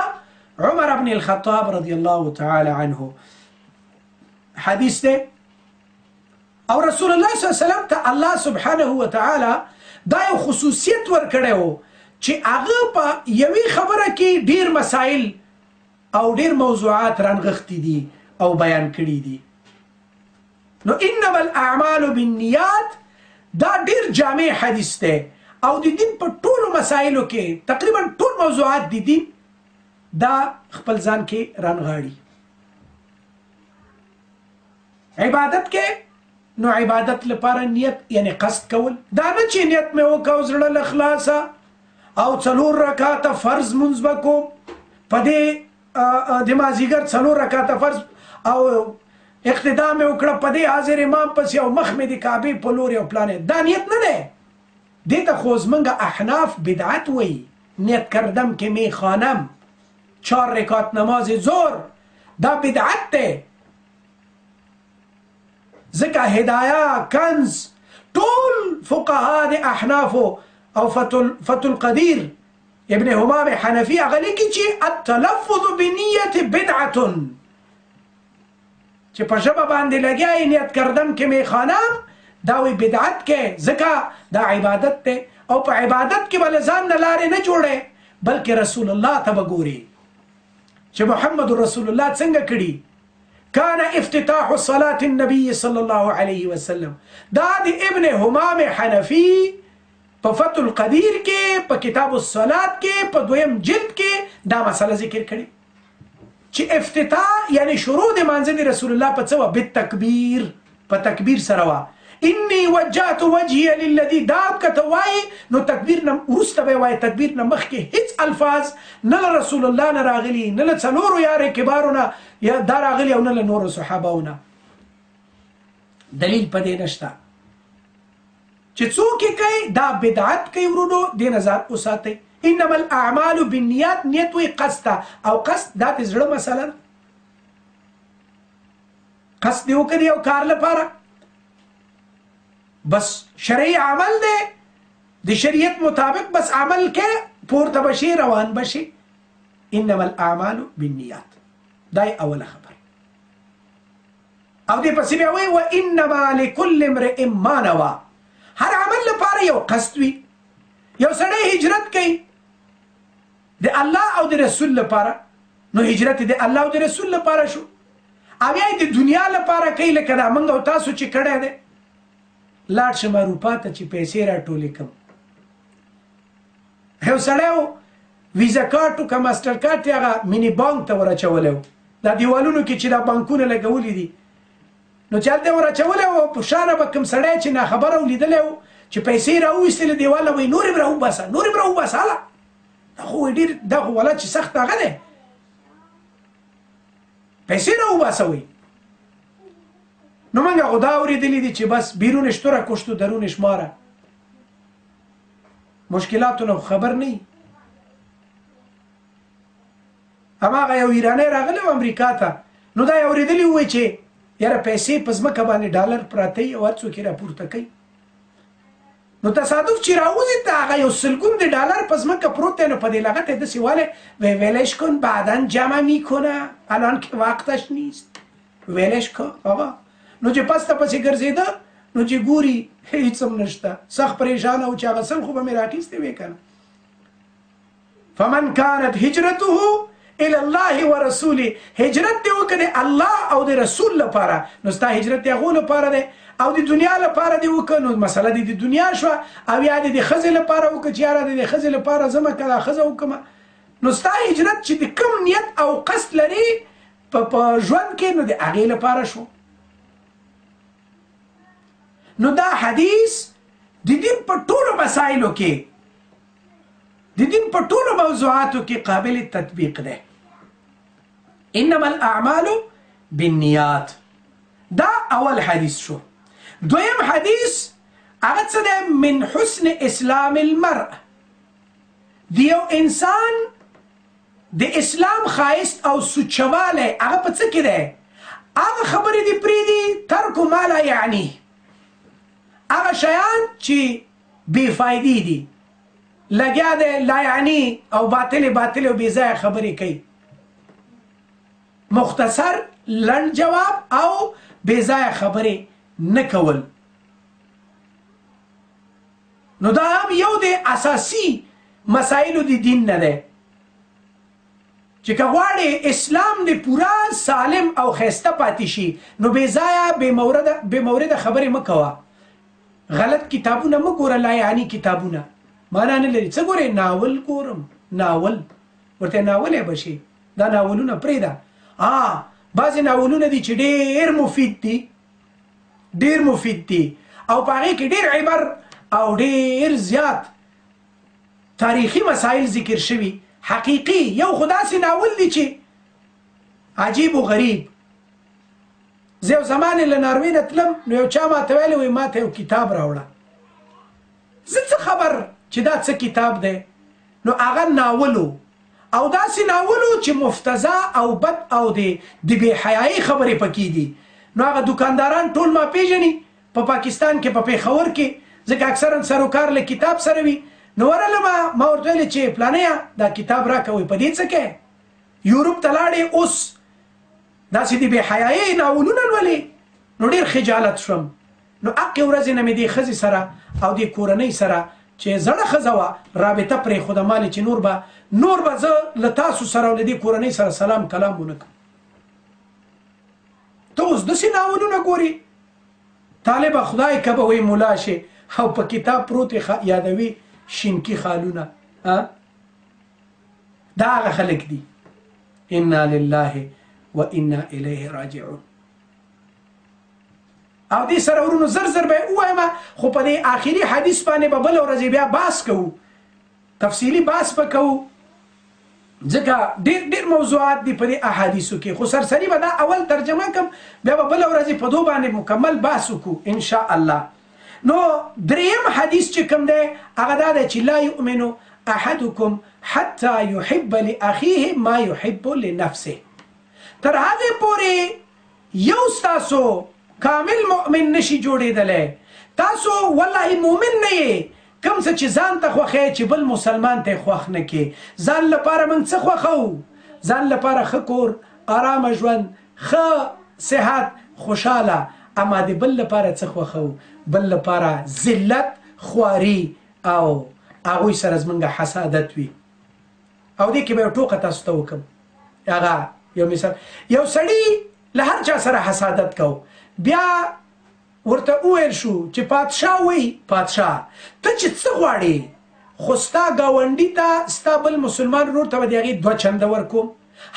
عمر بن الخطاب رضی الله تعالی عنه حدیث دی، او رسول الله صلی الله علیه وسلم ته الله سبحانه وتعالی دا یو خصوصیت ورکړی و چې هغه په یوې خبره کې ډیر مسایل او ډیر موضوعات رانغښتي دي. او بیان کړي دي. نو انما الاعمال بالنیات دا ډیر جامع حدیث دی او د دین په ټولو مسایلو کې تقریبا ټول موضوعات د دین دا خپل ځان کې رانغاړي. عبادت کې نو عبادت لپاره نیت یعنی قصد کول، دا نه چې نیت مې وکاو زړه له خلاصه او څلور رکعاته فرض مونځ به کوم، په دې د مازیګر څلور رکعاته فرض او اقتدا مې وکړه په دې حاضر امام پسې او مخ مې د کعبې په لوري او پلانې، دا نیت نه دی. دې ته خو زمونږ احناف بدعت وایي، نیت کردم کې می خانم 4 رکعات نماز ظهر، دا بدعت دی. ځکه هدایا کنز ټول فقها د احنافو او فتح القدیر ابن همام حنفي هغه لیکي چې التلفظ بنیت بدعة، چې په ژبه باندې لګیا یې نیت کردم کې می خانم، دا وی بدعت کې، ځکه دا عبادت دی او په عبادت کې به له ځان نه لارې نه جوړې، بلکې رسول الله ته به ګوري چې محمد رسول الله څنګه کړي. كان افتتاح صلاة النبي صلى الله عليه وسلم، دا د ابن همام حنفي په فتح القدیر کې په کتاب الصلاة کې په دویم جلد کې دا مسله ذکر کړي چې افتتاح یعنی شروع د مانځه د رسول الله په څه وه؟ بالتکبیر، په تکبیر سره وه. انی وجهت وجهي للذي، دا که ته وایې نو تکبیر نه وروسته به یې وایې، تکبیر نه مخکې هیڅ الفاظ نه له رسول الله نه راغلي، نه له څلورو یارې کبارو نه یا دا راغلي او نه له نورو صحابو نه. دلیل په دې نشته چې څوک یې کوي دا بدعت کوي. ورونو دې نه ځان وساتئ. انما الاعمال بالنیات، نیت وایي قصد ته، او قصد دا د زړه مسله ده. قصد دې وکړي یو کار لپاره، بس شرعي عمل دی، د شریعت مطابق بس عمل کې پورته به شي روان به شي. انما الاعمال بالنیات، دا یې اوله خبره. او دې پسې بیا وایي وانما لکل امرئ ما نوی، هر عمل لپاره یو قصد وي. یو سړی هجرت کوي د الله او د رسول لپاره، نو هجرت د الله او د رسول لپاره شو. او یا د دنیا لپاره کوي، لکه دا موږ او تاسو چې کړی دی، لاړ شم اروپا ته چې پیسې راټولې کړم. یو سړی و ویزا کارت که ماستر کارت یې هغه میني بانک ته ور اچولی و، دا دیوالونو کې چې دا بانکونه لګولي دي، نو چې هلته یې ور اچولی و، په شانه به کوم سړی چې ناخبره و لیدلی و چې پیسې یې راوویستلې دیوال نه، وایي نور یې راوباسه، نور یې راوباسه، هله دا خو وایي ډېر، دا خو ولا چې سخت هغه دی، پیسې راوباسه وایي. نو موږ خو دا اورېدلي دي چې بس بیرونش توره کشتو درونش ماره، مشکلاتو نه خبر نه یي. هماغه یو ایرانی راغلی و امریکا ته، نو دا یې اورېدلي ووایي چې یاره پیسې په ځمکه باندې ډالر پراته وي او هر څوک یې راپورته کوي. نو تصادف چې راوځي ته هغه یو سلګون د ډالر په ځمکه پروت دی، نو په دې لغت یې داسې والی وی ولش کن بعدا جمع میکنه الان که وقتش نیست، ولش کن آقا. نو چې پس ته پسې ګرځېده نو چې ګوري هیڅ هم نشته، سخت پریشانه و چې هغه سل خو به مې راخیستې وې که نه. فمن كانت هجرته الى الله ورسوله، هجرت دې وکړه د الله او د رسول لپاره، نو ستا هجرت د هغو لپاره دی، او د دنیا لپاره دې وکړه نو مسله دې د دنیا شوه، او یا دې د ښځې لپاره وکړه چې یاره د ښځې لپاره ځمه که دا ښځه وکړمه، نو ستا هجرت چې د کوم نیت او قصد لري په ژوند کې نو د هغې لپاره شو. نو دا حدیث د دین په ټولو مسایلو کې، د دین په ټولو موضوعاتو کې قابل تطبیق دی. انما الاعمال بالنیات، دا اول حدیث شو. دویم حدیث هغه څه دی؟ من حسن اسلام المرء، د یو انسان د اسلام ښایست او سوچوالی هغه په څه کې دی؟ هغه خبرې دې پرېږدي، ترک ما لا یعنی، هغه شیان چې بې فایدې دي، لګیا دی لا یعنی او باطلې باطلې او بې ځایه خبرې کوي. مختصر لنډ جواب او بې ځایه خبرې نه کول. نو دا هم یو د اساسي مسایلو د دین نه دی. چې که غواړې اسلام دې پوره سالم او ښایسته پاتې شي نو بې ځایه بې مورده خبرې مه کوه، غلط کتابونه مه ګوره، لا یعنی کتابونه معنا نه لري. څه ګورې؟ ناول ګورم، ناول ورته ناولی به شي، دا ناولونه پرېږده. بعضې ناولونه دي چې ډېر مفید دي، ډېر مفید دي او په هغې کې ډېر عبر او ډېر زیات تاریخي مسایل ذکر شوي حقیقي. یو خو داسې ناول دی چې عجیب و غریب. زه یو زمان له ناروې نه تلم نو یو چا ماته ویلې وایي ماته یو کتاب راوړه، زه څه خبر چې دا څه کتاب دی؟ نو هغه ناول و او داسې ناول و چې مفتضح او بد او د بې حیایۍ خبرې پکې دي. نو هغه دکانداران ټول ما پیژني په پاکستان کې، په پېښور کې، ځکه اکثرا سروکار له کتاب سره وي. نو ورغلم، ما ورته ویل چې پلانیه دا کتاب راکوئ، په دې څه کوې؟ یورپ ته لاړې اوس داسې د بې حیایۍ ناولونه لولې. نو ډېر خجالت شوم. نو هغې ورځې نه مې دې ښځې سره او دې کورنۍ سره چې زړه ښځه وه رابطه پرېښوده. مالې چې نور به زه له تاسو سره او له دې کورنۍ سره سلام کلام ونه کړم. ته اوس داسې ناولونه ګورې، طالبه خدای که به وایي ملا شې او په کتاب پروت یادوي شینکي خالونه. دا هغه خلک دي. انا لله و انا الیه راجعون. او دې سره ورونو زر زر به یې ووایم، خو په دې آخري حدیث باندې به بله ورځ بیا بحث کوو، تفصیلي بحث به کوو، ځکه ډېر ډېر موضوعات دي په دې احادیثو کې. خو سرسري به دا اول ترجمه کم، بیا به بله ورځ په دو باندې مکمل بحث وکړو ان شاء الله. نو دریم حدیث چې کوم دی هغه دا دی چې لا یؤمن احدکم حتی یحب لاخیه ما یحب لنفسه. تر هغې پورې یو ستاسو کامل مؤمن نشي جوړېدلی. تاسو والله مؤمن نه یې کوم څه چې ځان ته خوښی چې بل مسلمان ته خوښ نه کې. ځان لپاره موږ څه خوښوو؟ ځان لپاره ښه کور، آرامه ژوند، ښه صحت، خوشحاله. اما د بل لپاره څه خوښوو؟ بل لپاره ذلت، خواري او هغوی سره زموږ حسادت وي. او دې کې به یو ټوکه تاسو ته وکړم. هغه یو مثال، یو سړي له هر چا سره حسادت کو، بیا ورته وویل شو چې پادشاه وایي، پادشاه ته چې څه غواړې خو ستا ګاونډي ته، ستا بل مسلمان ورور ته به د هغې دوه چنده ورکوم.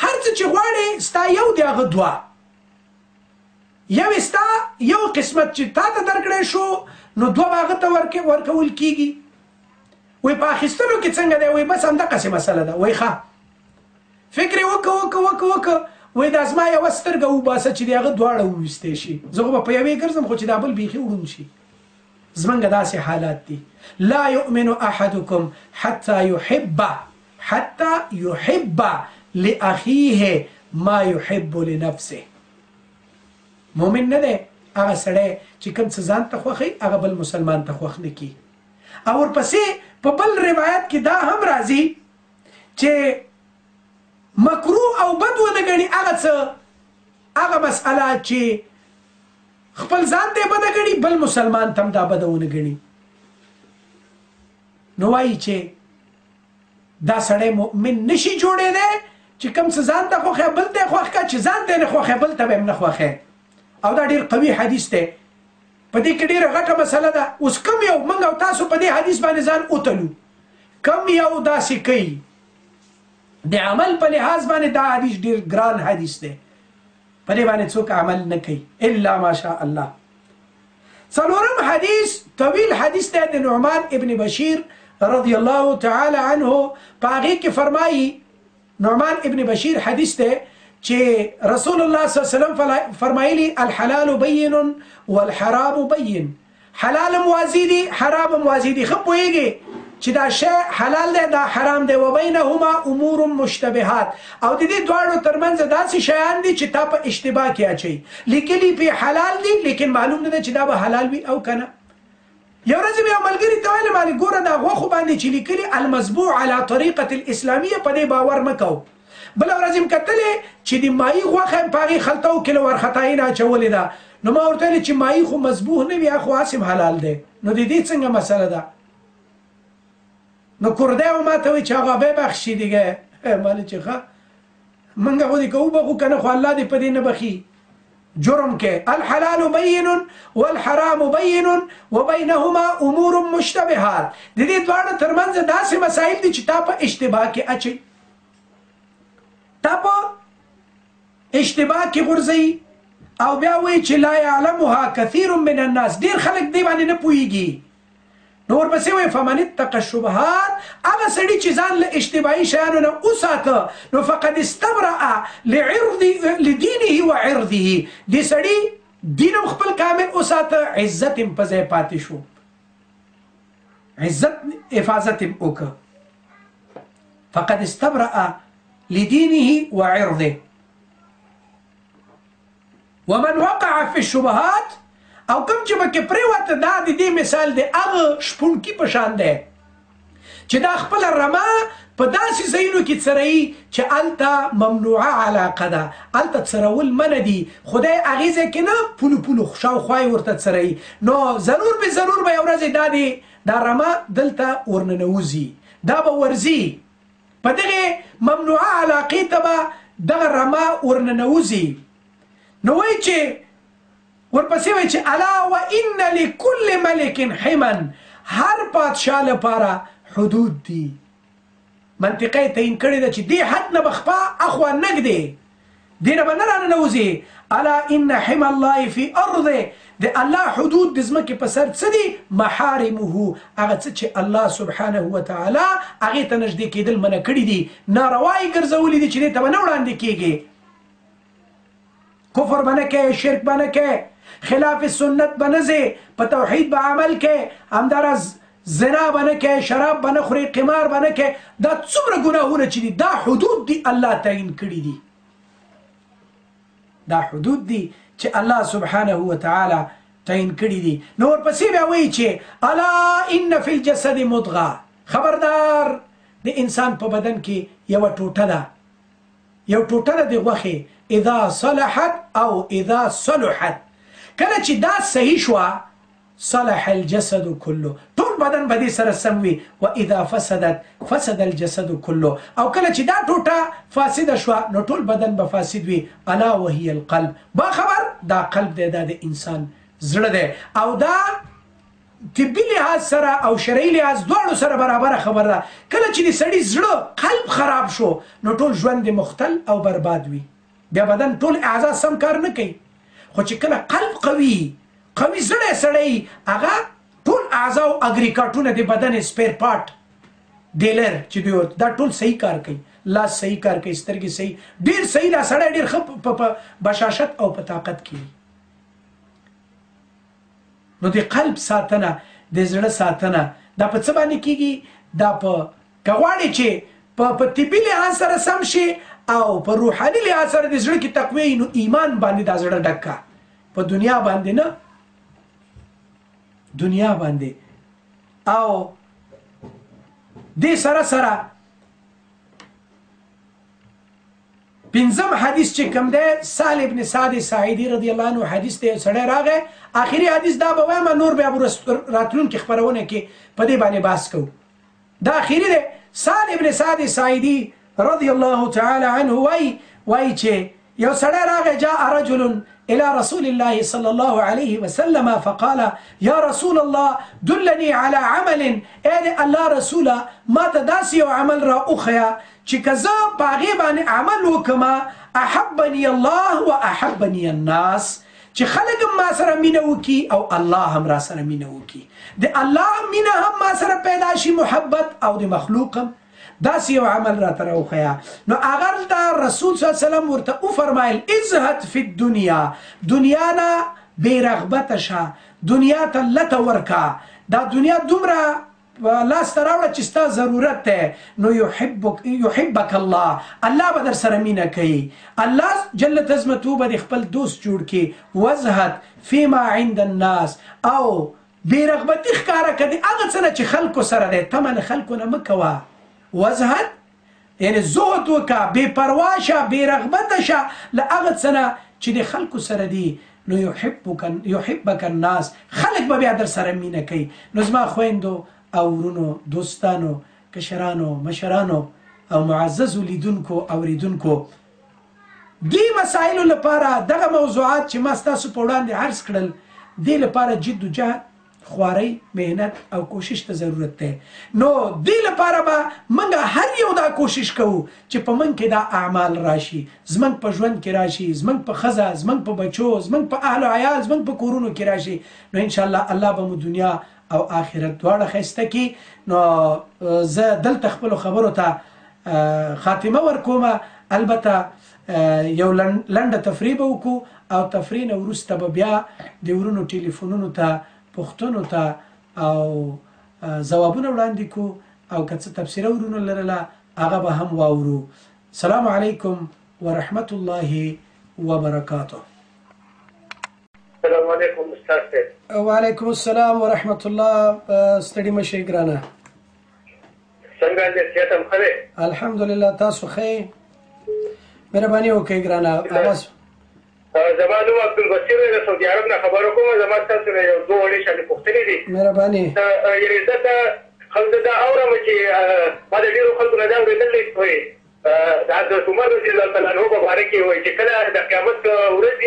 هر څه چې غواړې ستا یو د هغه دوه، یو ستا یو قسمت چې تا ته درکړی شو نو دوه به هغه ته ورکول کیږي. وایي په اخیستلو کې څنګه دی؟ وایي بس همدقسې مسله ده. وایي ښه، فکر یې وکړه وکړه وکړه وکړه، وایي دا زما یوه سترګه وباسه چې د هغه دواړه وویستی شي، زه خو به په یوې ګرځم خو چې دا بل بیخي وړوند شي. زمونږ داسې حالات دي. لا یؤمن احدکم حتی یحب حتی یحب لاخیه ما یحب لنفسه. مؤمن نه دی هغه سړی چې کوم څه ځان ته خوښوي هغه بل مسلمان ته خوښ نه کړي. او ورپسې په بل روایت کې دا هم راځي چې مکروه او بد ونه ګڼي هغه څه، هغه مسئله چې خپل ځان ته یې بده ګڼي بل مسلمان ته هم دا بده ونه ګڼي. نو وایي چې دا سړی مؤمن نشي جوړېدی چې کوم څه ځان ته خوښی بل ته یې خوښ کړه، چې ځان ته یې نه خوښی بل ته به یې هم نه خوښی. او دا ډېر قوي حدیث دی، په دې کې ډېره غټه مسله ده. اوس کوم یو موږ او تاسو په دې حدیث باندې ځان وتلو، کوم یو داسې کوي د عمل په لحاظ باندې دا حدیث ډېر ګران حدیث دی، په دې باندې څوک عمل نه کوي الا ما شاء الله. څلورم حدیث طویل حدیث دی د نعمان ابن بشیر رضی الله تعالی عنه. په هغې کې فرمایي نعمان ابن بشیر حدیث دی چې رسول الله صلی الله علیه وسلم فرمایلی الحلال بین والحرام بین. حلال هم واضح دي حرام هم واضح دي، ښه پوهېږې چې دا شی حلال دی دا حرام دی. وبینهما امور مشتبهات، او د دې دواړو ترمنځ داسې شیان دي چې تا په اشتباه کې اچوي. لیکلي پې حلال دي لیکن معلوم نه ده چې دا به حلال وي او که نه. یو ورځ مې یو ملګري ته ویل، مالې ګوره دا غوښو باندې چې لیکلي المذبوح علی طریقة الاسلامیه په دې باور مه کوه. بله ورځ یې کتلې چې د ماهي غوښه یې په هغې خلطو کې له وارخطایۍ نه اچولې ده. نو ما ورته ویل چې ماهي خو مذبوح نه وي، خو هسې هم حلال دی، نو د دې څنګه مسله ده؟ نو کردی و ما ته وایي چې هغه ببخشي دیگه. مالې چې ښه منګه خو دې که وبخو که نه، خو الله دې په دې نه بخي. جرم کې الحلال بین والحرام بین وبینهما امور مشتبهات، د دې دواړو ترمنځ داسې مسایل دي چې تا په اشتباه کې اچي، تا په اشتباه کې غورځوي، او بیا وایي چې لا يعلمها كثير من الناس، ډېر خلک دې باندې نه پوهېږي. نو ورپسې وایي فمن اتقى الشبهات، هغه سړي چې ځان له اشتباهي شیانو نه وساته نو فقد استبرأ لعرض لدینه وعرضه، دې سړي دین هم خپل کامل وساته، عزت هم په ځای پاتې شو، عزت حفاظت هم وکړه. فقد استبرأ لدینه وعرضه. ومن وقع في الشبهات، او کوم چې پکې پرېوته، دا د دې مثال دی هغه شپونکي په شان دی چې دا خپله رمه په داسې ځایونو کې څروي چې هلته ممنوعه علاقه ده، هلته څرول منع دي، خدای هغې ځای کې نه پولو پولو شاوخوا یې ورته څروي، نو ضرور به ضرور به یوه ورځ دا دی دا رمه دلته ورننوځي، دا به ورځي په دغې ممنوعه علاقې ته به دغه رمه ورننوځي. نو وایي چې ورپسې وایي چې الا وان لکل ملک حما، هر پادشاه لپاره حدود دي، منطقه یې تعین کړې ده چې دې حد نه به خپه اخوا نه ږدې، دې نه به نه راننوځي. الا ان حما الله فی ارضه، د الله حدود د ځمکې په سر څه دي؟ محارمه، هغه څه چې الله سبحانه وتعالی هغې ته نږدې کېدل منع کړي دي، ناروا یې ګرځولي دي چې دې ته به نه وړاندې کېږي. کفر به نه کوې، شرک به نه کوې، خلاف سنت به نه ځې، په توحید به عمل کوې، همداراز زنا به نه کوې، شراب به نه خورې، قمار به نه کوې. دا څومره ګناهونه چې دي دا حدود دي الله تعین کړي دي، دا حدود دي چې الله سبحانه وتعالی تعین کړي دي. نو ورپسې بیا وایي چې الا ان فی الجسد مضغه، خبردار د انسان په بدن کې یوه ټوټه ده، یو ټوټه ده د غوښې، اذا صلحت او اذا صلحت، کله چې دا صحیح شوه صلح الجسد كله، ټول بدن به دې سره سم وي، واذا فسدت فسد الجسد كله، او کله چې دا ټوټه فاسده شوه نو ټول بدن به فاسد وي. الا وهي القلب، با خبر دا قلب دی، دا د انسان زړه دی، او دا طبي لحاظ سره او شرعي لحاظ دواړو سره برابره خبره ده. کله چې د سړي زړه قلب خراب شو نو ټول ژوند یې مختل او برباد وي، بیا بدن ټول اعضا سم کار نه کوي. خو چې کله قلب قوي قوي زړه سړی، هغه ټول اعضا او اګریکاټونه د بدن spare part dealer چې دوی ورته دا ټول صحیح کار کوي، لاس صحیح کار کوي، سترګې صحیح، ډېر صحیح، دا سړی ډېر ښه په بشاشت او په طاقت کې. نو د قلب ساتنه، د زړه ساتنه دا په څه باندې کېږي؟ دا په که غواړې چې په طبي لحاظ سره سم شي او په روحاني لحاظ سره د زړه کې تقوی، نو ایمان باندې دا زړه ډک کړه، په دنیا باندې نه، دنیا باندې. او دې سره سره پنځم حدیث چې کوم دی، سهل ابن سعد ساعدي رضی الله عنه حدیث دی، سړی راغی، آخري حدیث دا به وایم، نور بیا راتلونکې خپرونه کې په دې باندې بحث کوو. دا آخري دی. سهل ابن سعد ساعدي رضی الله تعالی عنه وایي چې یو سړی راغی، جاء رجل إلى رسول الله صلى الله عليه وسلم فقال يا رسول الله دلني على عمل، اې الله رسوله ما ته داسې یو عمل را وښیه چې که زه په هغې باندې عمل وکړم احبني الله واحبني الناس، چې خلک هم ما سره مینه وکړي او الله هم را سره مینه وکړي، د الله مینه هم ما سره پیدا شي محبت، او د مخلوق هم. داسې یو عمل راته راوښیه. نو هغه دلته رسول صلی الله علیه وسلم ورته وفرمایل ازهد فی الدنیا، دنیا نه بې رغبته شه، دنیا ته لته ورکه، دا دنیا دومره لاس ته راوړه چې ستا ضرورت دی، نو یحبک الله، الله به در سره مینه کوي، الله جل عظمته به دې خپل دوست جوړ کړي. وازهد فيما عند الناس، او بې رغبتي ښکاره که د هغه څه نه چې خلکو سره دی، تمه له خلکو نه مه کوه. وزهد یعنی زهد وکړه، بې پروا شه، بې رغبته شه له هغه څه نه چې د خلکو سره دي، نو یحبک الناس، خلک به بیا در سره مینه کوي. نو زما خویندو او ورونو، دوستانو، کشرانو، مشرانو او معززو لیدونکو اوریدونکو، دې مسایلو لپاره دغه موضوعات چې ما ستاسو په وړاندې عرض کړل، دې لپاره جد و جهد، خوارۍ، مهنت او کوشش ته ضرورت دی. نو دې لپاره به موږ هر یو دا کوشش کوو چې په موږ کې دا اعمال راشي، زموږ په ژوند کې راشي، زموږ په ښځه، زموږ په بچو، زموږ په اهل و عیال، زموږ په کورونو کې راشي. نو انشاءالله الله به مو دنیا او آخرت دواړه ښایسته کړي. نو زه دلته خپلو خبرو ته خاتمه ورکوم. البته یو لنډه تفریح به وکړو او تفریح نه وروسته به بیا د ورونو ټلیفونونو ته، پوښتنو ته او ځوابونه وړاندې کو او که څه تبصره ورونو لرله هغه به هم واورو. السلام علیکم ورحمت الله وبرکاته. السلام علیکم استاد صاحب. وعلیکم السلام ورحمت الله. ستړي مه شئ ګرانه. څنګه دې؟ صحت هم ښه دی؟ الحمدلله، تاسو ښه یې؟ مهرباني وکړئ ګرانه. اواز. زما نوم عبدالبصیر دی، د سعودي عرب نه خبرو کوم. زما ستاسو نه یو دوه وړې شانې پوښتنې دي. مهرباني. یعنې زه ته خلکو دا اورم چې ما د ډېرو خلکو نه دا اورېدل دی چې د حضرت عمر رضي الله تعالی عنه په باره کې وایي چې کله د قیامت ورځ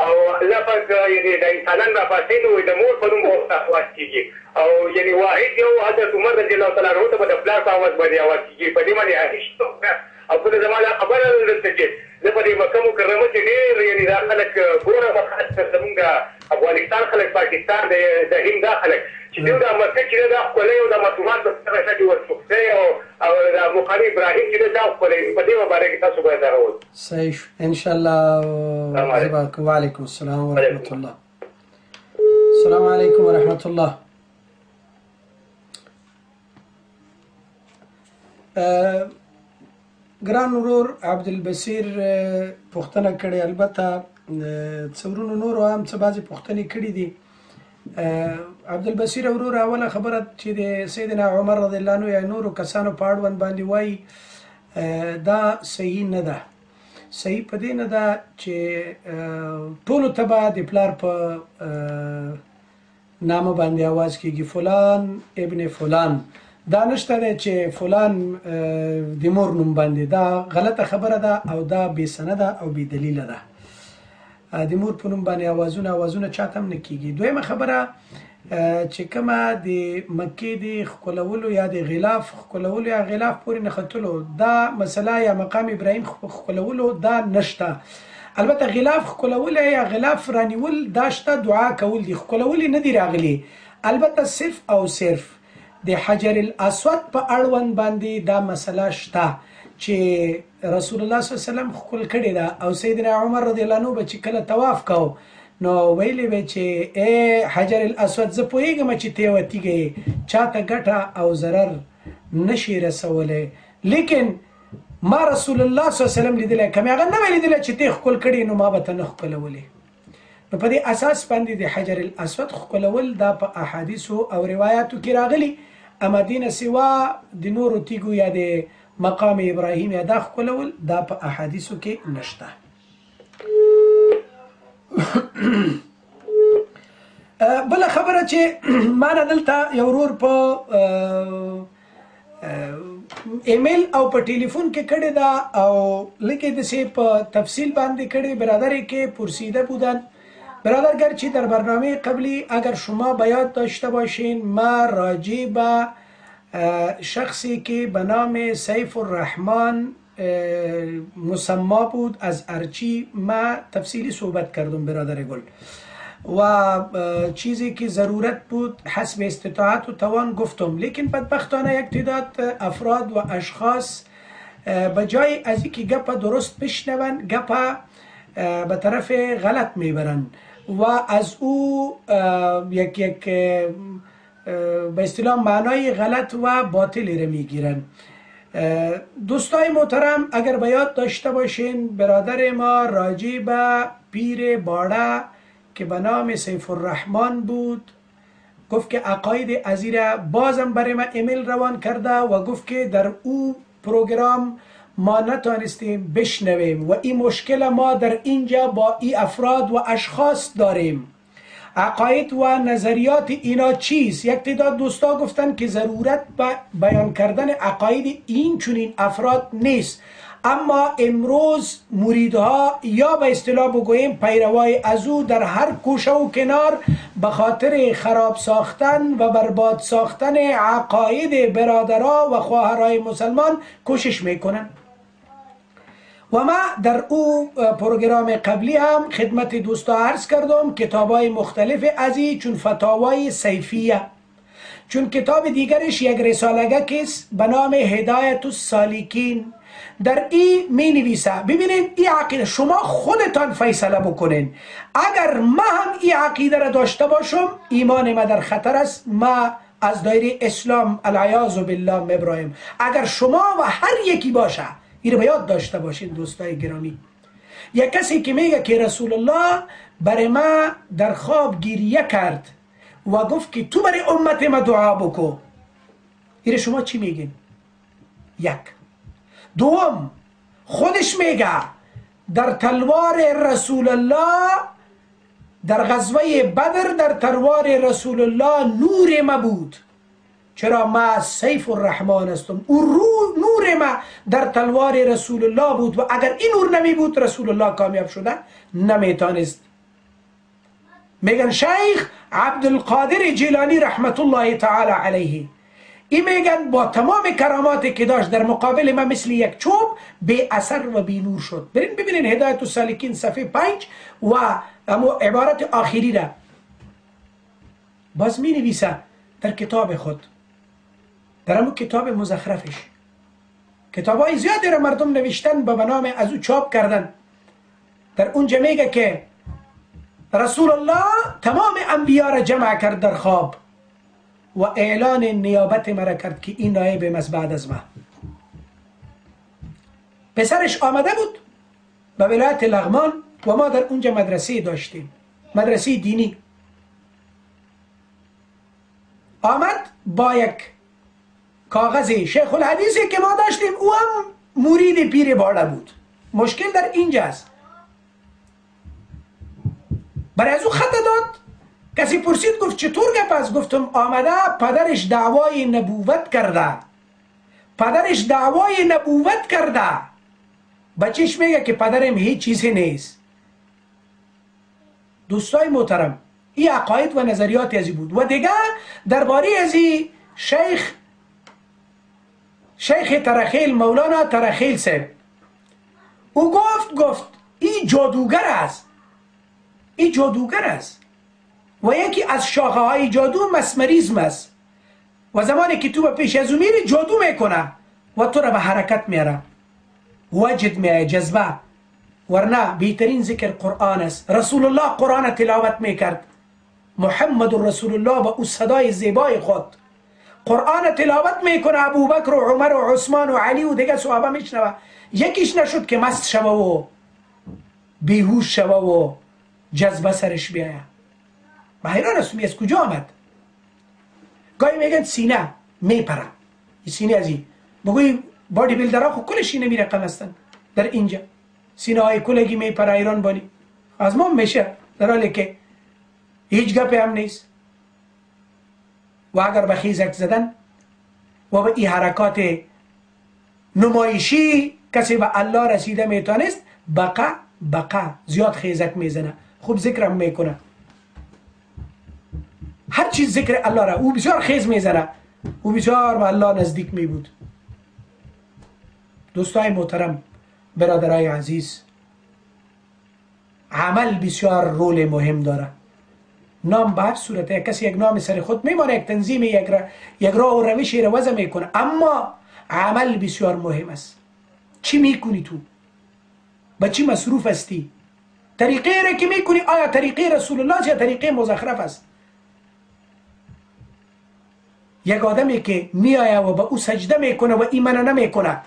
او الله پاک یعنې د انسانان راپاڅوي نو د مور په نوم به ورته اواز کېږي، او یعنې واحد یو حضرت عمر رضي الله تعالی عنه ته به د پلار په اواز باندې اواز کېږي. په دې باندې حدیث شته. او کله زما دا خبره ده دلته چې زه په دې مکه مکرمه کې ډېر یعنې دا خلک ګورم، خاص کر زمونږ د افغانستان خلک، پاکستان، د هند دا خلک چې دوی دا مکه چې دا ښکلی او دا ماشومان په دغه شان ورسوختی او دا مقام ابراهیم چې دا ښکلی، په دې مبارک کې تاسو باید دغه وکړئ. صحیح شو ان شاء الله. وعلیکم السلام ورحمت الله. السلام علیکم ورحمت الله. ګران ورور عبدالبصیر پوښتنه کړې، البته څه ورونو نورو هم څه بعضې پوښتنې کړې دي. عبدالبصیر ورور، اوله خبره چې د سیدنا عمر رضی الله عنه یا نورو کسانو په اړوند باندې وایي دا صحیح نه ده. صحیح په دې نه ده چې ټولو ته به د پلار په نامه باندې اواز کېږي، فلان ابن فلان، دا نشته دی چې فلان د مور نوم باندې. دا غلطه خبره ده او دا بې سنده او بې دلیله ده. د مور په نوم باندې اوازونه چاته هم نه کېږي. دویمه خبره چې کومه د مکې د ښکلولو یا د غلاف ښکلولو یا غلاف پورې نښتلو دا مسله یا مقام ابراهیم ښکلولو دا نشته. البته غلاف ښکلول یا غلاف رانیول دا شته، دعا کول دي، ښکلول یې نه دي راغلي. البته صرف او صرف د حجر الاسود په اړوند باندې دا مسله شته چې رسول الله صلی الله علیه وسلم ښکل کړې ده، او سیدنا عمر رضی الله عنه به چې کله طواف کاو نو ویلې به چې ای حجر الاسود، زه پوهېږم چې ته یوه تیږه یې، چاته ګټه او ضرر نشي رسولی، لیکن ما رسول الله صلی الله علیه وسلم لیدلی، که مې هغه نه وی لیدلی چې ته یې ښکل کړې نو ما به ته نه ښکلولې. نو په دې اساس باندې د حجر الاسود ښکلول دا په احادیثو او روایاتو کې راغلي، اما دې نه سوا د نورو تیږو یا د مقام ابراهیم یا دا ښکلول دا په احادیثو کې نشته. بله خبره چې ما نه دلته یو ورور په ایمیل او په ټلیفون کې کړې ده او لیکې داسې په تفصیل باندې کړې، برادر کې پرسیده بودن. برادر گرچه در برنامه قبلی اگر شما به یاد داشته باشین ما راجع به شخصی که به نام سیف الرحمن مسما بود از ارچی ما تفصیلی صحبت کردم برادر گل، و چیزی که ضرورت بود حسب استطاعت و توان گفتم، لیکن بدبختانه یک تعداد افراد و اشخاص به جای از اینکه گپ درست بشنون گپ به طرف غلط میبرن و از او یک یک به اصطلاح معنای غلط و باطلی را میگیرن. دوستای محترم اگر به یاد داشته باشین برادر ما راجع به پیر باړه که به نام سیف الرحمن بود گفت که عقاید ازیره بازم برای ما ایمیل روان کرده و گفت که در او پروگرام ما نتانستیم بشنویم و این مشکل ما در اینجا با این افراد و اشخاص داریم. عقاید و نظریات اینا چیست؟ یک تعداد دوستا گفتن که ضرورت به بیان کردن عقاید این چنین افراد نیست. اما امروز مریدها یا به اصطلاح بگوییم پیروای از او در هر کوشه و کنار به خاطر خراب ساختن و برباد ساختن عقاید برادرها و خواهرای مسلمان کوشش میکنن. و ما در او پروگرام قبلی هم خدمت دوستا عرض کردم کتابای مختلف ازی، چون فتاوای سیفیه، چون کتاب دیگرش یک رساله کس به نام هدایت السالکین، در ای می نویسه. ببینین ای عقیده شما خودتان فیصله بکنین، اگر ما هم ای عقیده را داشته باشم ایمان ما در خطر است، ما از دایره اسلام العیاذ بالله مبرایم. اگر شما و هر یکی باشه، این رو به یاد داشته باشین دوستای گرامی، یک کسی که میگه که رسول الله برای ما در خواب گریه کرد و گفت که تو برای امت ما دعا بکو، این شما چی میگین؟ یک. دوم، خودش میگه در تلوار رسول الله در غزوه بدر در تلوار رسول الله نور ما بود، چرا ما سیف الرحمن هستم، او نور ما در تلوار رسول الله بود و اگر این نور نمی بود رسول الله کامیاب شده نمیتانست. میگن شیخ عبدالقادر جیلانی رحمت الله تعالی علیه، این میگن با تمام کراماتی که داشت در مقابل ما مثل یک چوب بی اثر و بی نور شد. برین ببینین هدایت السالکین صفحه 5 و عبارت آخری را باز می نویسه در کتاب خود، در همون کتاب مزخرفش. کتاب های زیادی را مردم نوشتن به نام از او چاپ کردن. در اونجا میگه که رسول الله تمام انبیا را جمع کرد در خواب و اعلان نیابت مرا کرد که این نایب مس بعد از ما. پسرش آمده بود به ولایت لغمان و ما در اونجا مدرسه داشتیم، مدرسه دینی. آمد با یک کاغذ شیخ الحدیثی که ما داشتیم، او هم مرید پیر بالا بود. مشکل در اینجاست. برای از او خط داد. کسی پرسید گفت چطور گپ است؟ گفتم آمده پدرش دعوای نبوت کرده، پدرش دعوای نبوت کرده. بچهش میگه که پدرم هیچ چیزی نیست. دوستای محترم، این عقاید و نظریات ازی بود. و دیگه درباره ازی شیخ ترخیل، مولانا ترخیل صاحب، او گفت این جادوگر است، این جادوگر است و یکی از شاخه های جادو مسمریزم است و زمانی که تو به پیش از او میری جادو میکنه و تو را به حرکت میاره، وجد میایه، جذبه. ورنه بهترین ذکر قرآن است. رسول الله قرآن تلاوت میکرد، محمد رسول الله با او صدای زیبای خود قرآن تلاوت میکنه، ابوبکر و عمر و عثمان و علی و دیگه صحابه میشنوه، یکیش نشد که مست شوه و بیهوش شوه و جذبه سرش بیایه. من حیران هستم از کجا آمد. گاهی میگن سینه میپره، این سینه از این بگوی body builder ها خب کلش اینه میرقم هستن در اینجا، سینه های کلگی میپره ایران بانی از ما میشه، در حالی که هیچ گپی هم نیست. و اگر به خیزک زدن و به این حرکات نمایشی کسی به الله رسیده میتونست، بقا بقا زیاد خیزک میزنه، خوب ذکرم میکنه، هر چیز ذکر الله را او بسیار خیز میزنه، او بسیار به الله نزدیک می بود. دوستای محترم، برادرای عزیز، عمل بسیار رول مهم داره. نام به هر صورت یک کسی یک نام سر خود میمانه، یک تنظیم، یک راه و روشی را وضع میکنه، اما عمل بسیار مهم است. چی میکنی تو؟ با چی مصروف هستی؟ طریقه را که میکنی آیا طریقه رسول الله یا طریقه مزخرف است؟ یک آدمی که میآید و به او سجده میکنه و ایمان نمیکنه،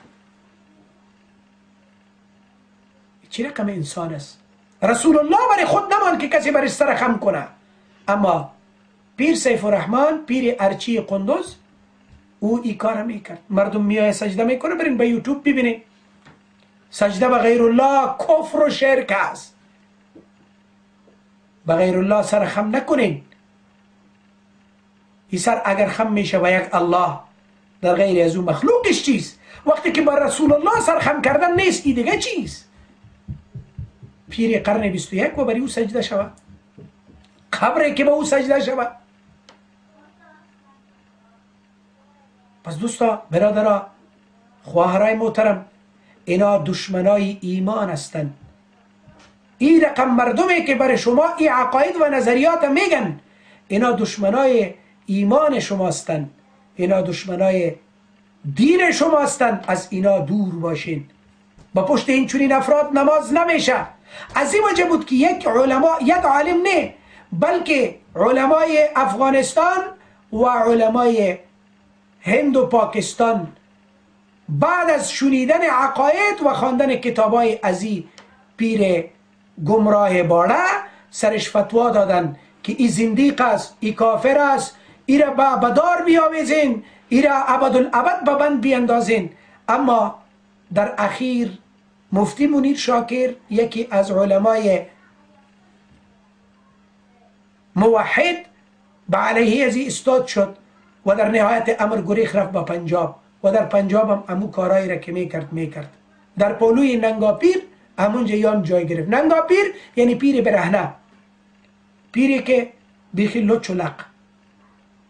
چی رقم انسان است؟ رسول الله برای خود نمان که کسی برش سر خم کنه، اما پیر سیف الرحمن، پیر ارچی قندوز، او ای کار میکرد. مردم میای سجده میکنه، برین به یوتیوب ببینین، سجده به غیر الله کفر و شرک است. به غیر الله سر خم نکنین. این سر اگر خم میشه و یک الله، در غیر از او مخلوقش چیست؟ وقتی که با رسول الله سرخم کردن نیست، ای دیگه چیز. پیر قرن 21 و بری او سجده شوه، قبره که به او سجده شوه. پس دوستا، برادرا، خواهرای محترم، اینا دشمنای ایمان هستند. این رقم مردمی که برای شما این عقاید و نظریات میگن، اینا دشمنای ایمان شما هستند، اینا دشمنای دین شما هستند. از اینا دور باشین. با پشت این چنین افراد نماز نمیشه. از این وجه بود که یک علما، یک عالم نه، بلکه علمای افغانستان و علمای هند و پاکستان بعد از شنیدن عقاید و خواندن کتابای ازی پیر گمراه باړه سرش فتوا دادن که ای زندیق است، ای کافر است، ای را به دار بیاویزین، ای را ابدالابد به بند بیاندازین. اما در اخیر مفتی منیر شاکر، یکی از علمای موحد، به علیه ازی استاد شد و در نهایت امر گریخ رفت به پنجاب و در پنجاب هم امو کارایی را که میکرد در پولوی ننگا پیر همونجا یان جای گرفت. ننگا پیر یعنی پیر برهنه، پیری که بیخی لچ و لق،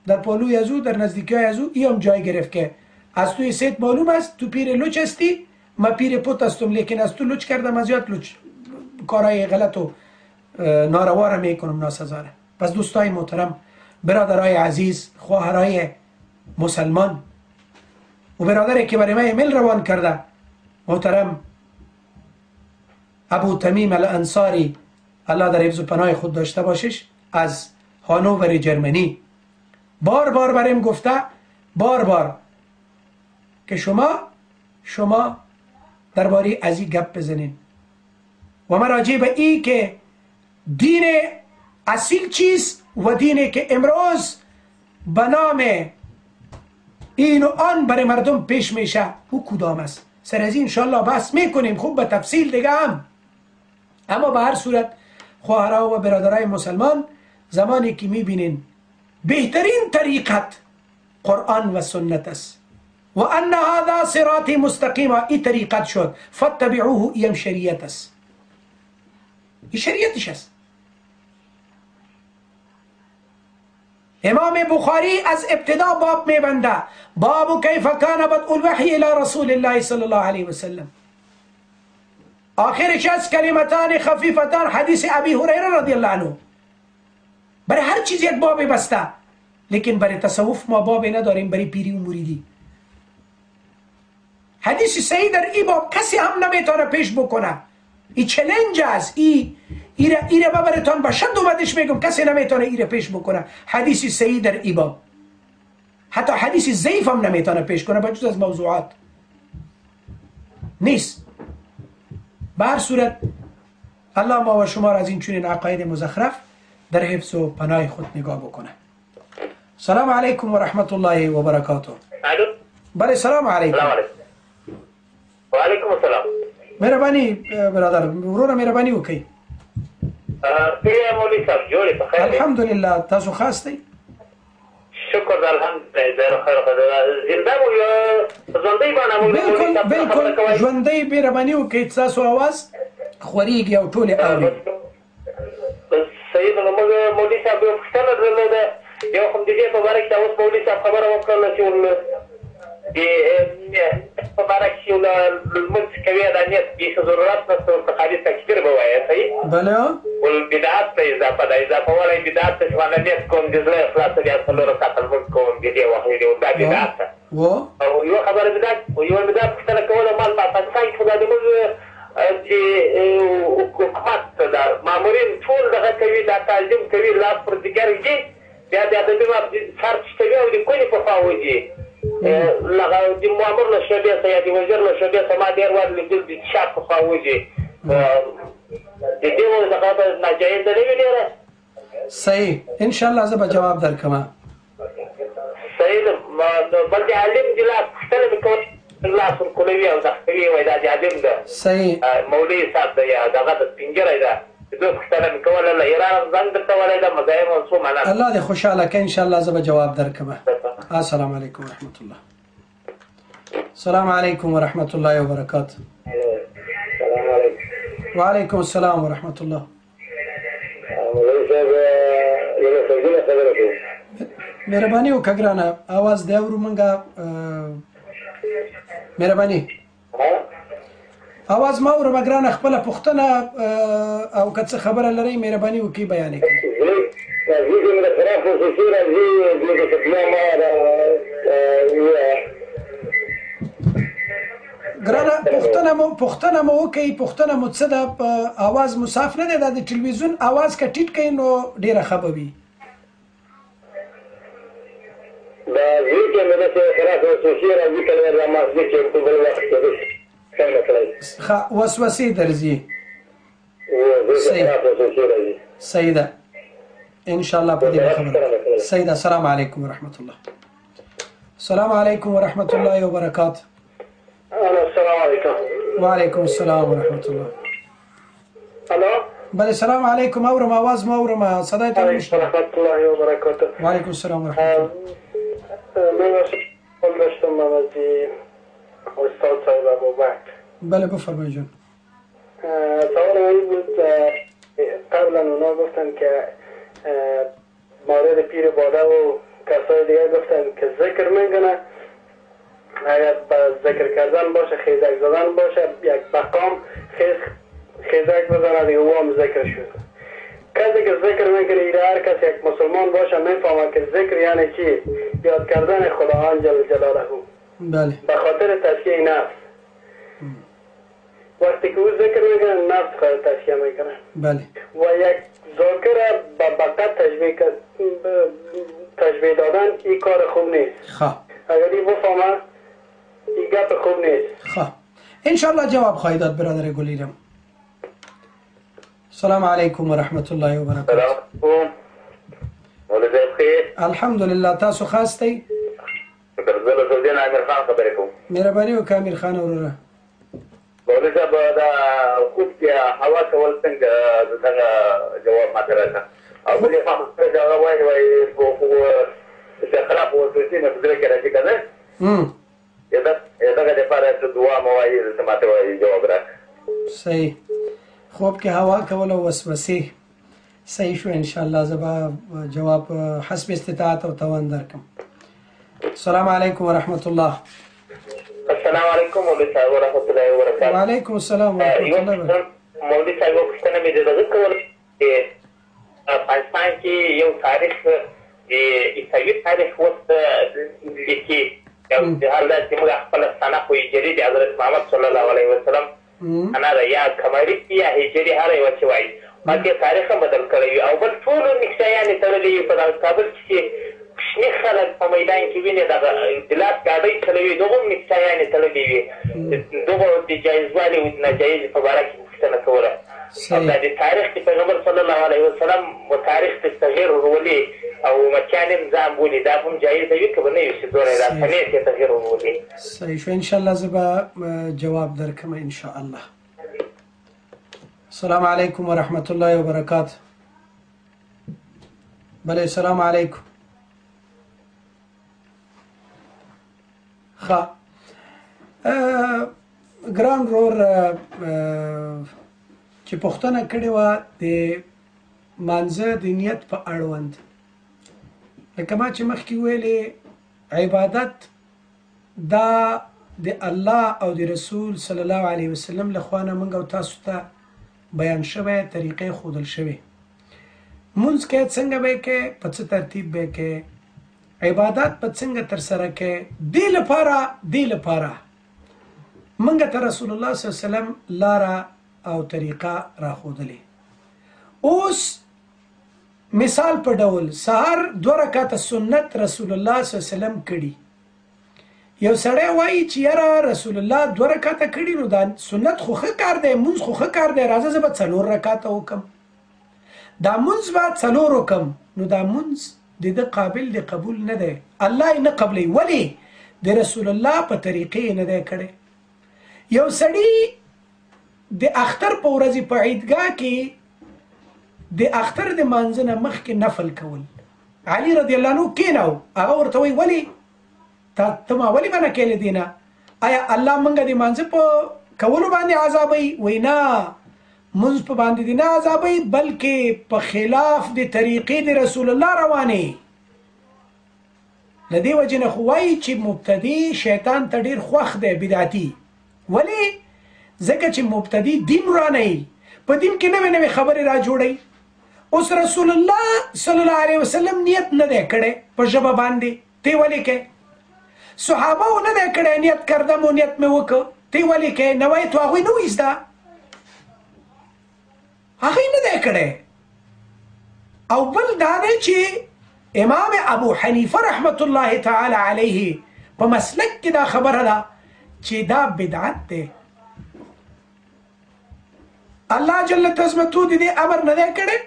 در پولوی از او، در نزدیکی از او ای هم جای گرفت که از توی سیت معلوم است تو پیر لچ هستی، ما پیر پت هستم، لیکن از تو لچ کردم از یاد لچ کارای غلط و ناروا را میکنم، ناسزاره. پس دوستای محترم، برادرای عزیز، خواهرای مسلمان و برادری که برای من ایمیل روان کرده، محترم ابو تمیم الانصاری، الله در حفظ و پناه خود داشته باشش، از هانوور جرمنی، بار بار برایم گفته، بار بار که شما درباره از این گپ بزنین و من راجع به ای که دین اصیل چیست و دینی که امروز به نام این و آن برای مردم پیش میشه او کدام است. سر از این انشالله بحث میکنیم خوب به تفصیل دیگه هم. اما به هر صورت خواهرها و برادرای مسلمان، زمانی که میبینین بهترین طریقت قرآن و سنت است و ان هذا صراطی مستقیما، ای طریقت شد، فاتبعوه، ایم شریعت است، ای شریعتش است. امام بخاری از ابتدا باب میبنده، باب کیف کان بدء الوحی الی رسول الله صلی الله علیه وسلم، آخرش از کلمتان خفیفتان، حدیث ابی هریره رضی الله عنه. برای هر چیز یک باب بسته، لیکن برای تصوف ما باب نداریم، برای پیری و مریدی. حدیث صحیح در ای باب کسی هم نمیتونه پیش بکنه. ای challenge است، ای ایره ببرتان با شد و بدش میگم، کسی نمیتونه ایره پیش بکنه. حدیث صحیح در ای باب، حتی حدیث ضعیف هم نمیتونه پیش کنه، بجز از موضوعات نیست. به هر صورت الله ما و شما را از این چنین عقاید مزخرف در حفظ و پناه خود نگاه بکنه. سلام علیکم و رحمت الله و برکاته. بله، سلام علیکم. سلام علیکم. و علیکم السلام. مهرباني برادر، وروره مهرباني وکړئ. څنګه مولوي صاحب، جوړ یې؟ په خیر؟ الحمدلله، تاسو خاص دی؟ شکر ده، الحمدلله، خیر خیر، زنده مو ژوندۍ باندې مو؟ بالکل بالکل ژوندۍ. مهرباني وکړئ، تاسو اواز خورېږي او ټولې اوري. صحیح ده. موږ مولوي صاحب یو پوښتنه درلوده، یو هم د دې په باره کې اوس مولوي صاحب خبره وکړله چې د په باره کې یو لمونځ کوي، دا نیت بیخي ضرورت نشته ورته، خالي تکبیر به وایې، صحیح؟ بله. ول بدعت ته اضافه ده، اضافه والی بدعت ته چې مانا نیت کوم د زړه اخلاص بیا څلور رکعته لمونځ کوم د دې وخت دی، دا بدعت ده. او یوه خبره مې دا، یوه مې دا پوښتنه کوله، مال په افغانستان کې خو دا د موږ چې حکومت دا مامورین ټول دغه کوي، دا تعظیم کوي، لاس پر ځیګر ږدي، بیا د ادبي سر ټیټوي او د کونې په خوا وځي. لغه د مامور له شعبې څخه یا د وزیر له شعبې څخه ما ډېر وار لیدل د شا په خوا وځي. د دې دغه به ناجایزه نه وي ډېره؟ صحیح، انشاءالله زه به جواب درکړم. صحیح ده. بل د عالم د لاس پوښتنه مې کوله، لاس ورکولوي او دغه کوي، وایي دا د عالم ده، صحیح، مولوي صاحب ده یا دغه د سپینږیری ده. دوه پوښتنه مې کوله، له ایران زنګ درته ولی ده، مزاحم څو مننه. الله دې خوشحاله کړه، انشاءالله زه به جواب درکړم. السلام علیکم ورحمت الله. السلام علیکم ورحمت الله وبرکاته. السلام علیکم. وعلیکم السلام ورحمت الله. مولوي صاحب، یو څه خبره کوم. مهرباني وکړه ګرانه، اواز دی اورو مونږه. مهرباني، اواز ما اورم ګرانه. خپله پوښتنه او که څه خبره لرئ مهرباني وکړئ بیان یې کړئ. ګرانه پوښتنه مو وکړئ، پوښتنه مو څه ده؟ اواز مو صاف نه دی، دا د ټلویزیون اواز که ټیټ کړئ نو ډېره ښه به وي. دا زوی کې مې داسې خلاف وسوسې راځي، کله دا مسجد کې په بل وخت کې څنګه کړی؟ ښه، وسوسې درځي. صحیح ده، ان شاء الله په دې خبره. صحیح ده. السلام علیکم ورحمت الله. السلام علیکم ورحمت الله وبرکاته. السلام علیکم. وعلیکم السلام ورحمت الله. الو. بله، سلام علیکم. اورم، اواز مو اورم، صدای ته نشته. ورحمت الله وبرکاته. وعلیکم السلام ورحمت الله. من سوال داشتم از استاد صاحب ابوبکر. بله بفرمایید جان. سوال من این بود، قبلا اونا گفتن که مورد پیر باده و کسای دیگه گفتن که ذکر میکنه، اگر به ذکر کردن باشه، خیزک زدن باشه، یک مقام خیزک بزنه دیگه او هم ذکر شد. کسی که ذکر میکنه، ایره هر کس یک مسلمان باشه میفهمه که ذکر یعنی چی؟ یاد کردن خداوند جل جلاله. بله. به خاطر تزکیه نفس. وقتی که او ذکر میکنه نفس خود تزکیه میکنه. بله. و یک ذاکر به بقت تشبیه دادن این کار خوب نیست. خب. اگر این بفهمه این گپ خوب نیست. خب. انشالله جواب خواهی داد برادر گلیرم. السلام علیکم ورحمت الله وبرکاته. السلام علیکم. مولوي صاحب خیر. الحمدلله، تاسو خاص دی؟ زه له سعودي نه امیر خان خبرې کوم. مهرباني وکړه امیر خان وروره. مولوي صاحب، دا خوب کې هوا کول څنګه، دغه جواب ماته راکړه. او بلې خوا هغه وایي وایي چې خلاف وسوسې نه په زړه کې راځي که نه، دغه دپاره څه دعا مو وایي، څه ماته وایي، جواب راکړه. صحیح. خوب کې هوا کول او وسوسې. صحیح شو، ان شاء الله زه به جواب حسب استطاعت او توان درکم. السلام علیکم ورحمت الله. السلام علیکم مولوي صاحب ورحمت الله وبرکاته. وعلیکم السلام ورحمت الله وبرکاته. مولوي صاحب، پوښتنه مې د دغه کوله چې افغانستان کې یو تاریخ د عیسوي تاریخ اوس لیکي، حال دا چې موږ خپله سنه خو هجري د حضرت محمد صلی الله علیه وسلم سنه ده، یا قمري یا هجري، هره یوه چې وایي، باقي تاریخ هم بدل کړی وي. او بل ټولو نکسایانې تړلې وي. په دغه کابل کې چې کوچني خلک په میدان کې ویني دغه د لاس ګاډۍ چلوي، دغو هم نکسایانې تړلې وي. دغو د جایزوالي او ناجایزې په باره کې پوښتنه کوله. او دا د تاریخ د پیغمبر صلی الله علیه وسلم و تاریخ ته تغیر ورولي او مچان هم ځان بولي، دا هم جایز وي که به نه وي چې دومره دا سنې ته تغیر ورولي؟ صحیح شو، انشاءالله زه به جواب درکړم انشاءالله. السلام علیکم ورحمت الله وبرکاته. بله، السلام علیکم. ښه ګران ورور چې پوښتنه کړې وه د مانځه د نیت په اړوند، لکه ما چې مخکې ویلې، عبادت دا د الله او د رسول صلی الله علیه وسلم له خوا نه موږ او تاسو ته بیان شوی، طریقې ښودل شوې. مونځ کې څنګه به یې کوې، په څه ترتیب به یې کوې، عبادت په څنګه ترسره کوې، دې لپاره موږ ته رسول الله صلی الله علیه وسلم لاره او طریقه راښودلې. اوس مثال په ډول سهار 2 رکعته سنت رسول الله صلی الله علیه وسلم کړي. یو سړی وایي چې یاره رسول الله 2 رکعته کړي، نو دا سنت خو ښه کار دی، مونځ خو ښه کار دی، راځه زه به 4 رکعته وکم، دا مونځ به 4 وکم. نو دا مونځ د ده قابل د قبول نه دی، الله یې نه قبلوي. ولې؟ د رسول الله په طریقې یې نه دی کړی. یو سړي د اختر په ورځې په عیدګاه کې د اختر د مانځه نه مخکې نفل کول، علي رضی الله عنه کېناو، هغه ورته وایي ولې ته ما ولې منع کړې له دې نه؟ آیا الله مونږ د مانځه په کولو باندې عذابوي؟ وایي نه، مونږ په باندې دې نه عذابوي، بلکې په خلاف د طریقې د رسول الله روانې. له دې وجې نه خو وایي چې مبتدی شیطان ته ډېر خوښ دی، بدعتي. ولې؟ ځکه چې مبتدی دین ورانوي، په دین کې نوې نوې خبرې را جوړوي. اوس رسول الله صلی الله علیه وسلم نیت نه دی کړی په ژبه باندې، تی ولې کې؟ صحابه نه دی کړی نیت کردم او نیت مې وکړ، تی ولې کې؟ نوی تو هغوی نه وایي زده، هغوی نه دی کړی. او بل دا دی چې امام ابو حنیفه رحمت الله تعالی علیه په مسلک کې دا خبره ده چې دا بدعت دی. الله جل عظمته دې امر نه دی کړی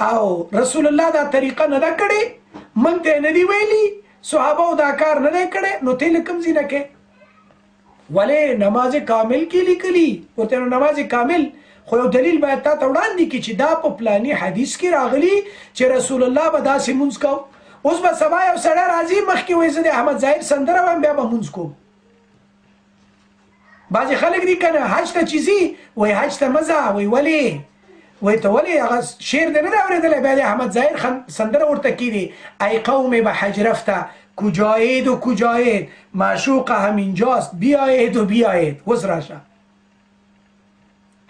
او رسول الله دا طریقه نه ده کړې، مونږ ته نه دی ویلي، صحابه دا کار نه دی کړی، نو ته له کوم ځای نه کې؟ ولې نماز کامل کې لیکلي ورته؟ نو نماز کامل خو یو دلیل باید تا ته وړاندې کړي چې دا په پلاني حدیث کې راغلي چې رسول الله به داسې مونځ کوو. اوس به سبا یو سړی راځي مخکې وایي زه د احمد ظاهر سندره وایم بیا به مونځ کوم. بعضې خلک دي که نه حج ته چې ځي وایي حج ته مه ځه، وایي ولې؟ وایي ته ولې هغه شعر دې نه دی اورېدلی؟ بیا د احمد ظاهر سندره ورته کېږي، ای قوم به حج رفته کجایید و کجایید، معشوق هم اینجاست بیایید و بیایید. اوس راشه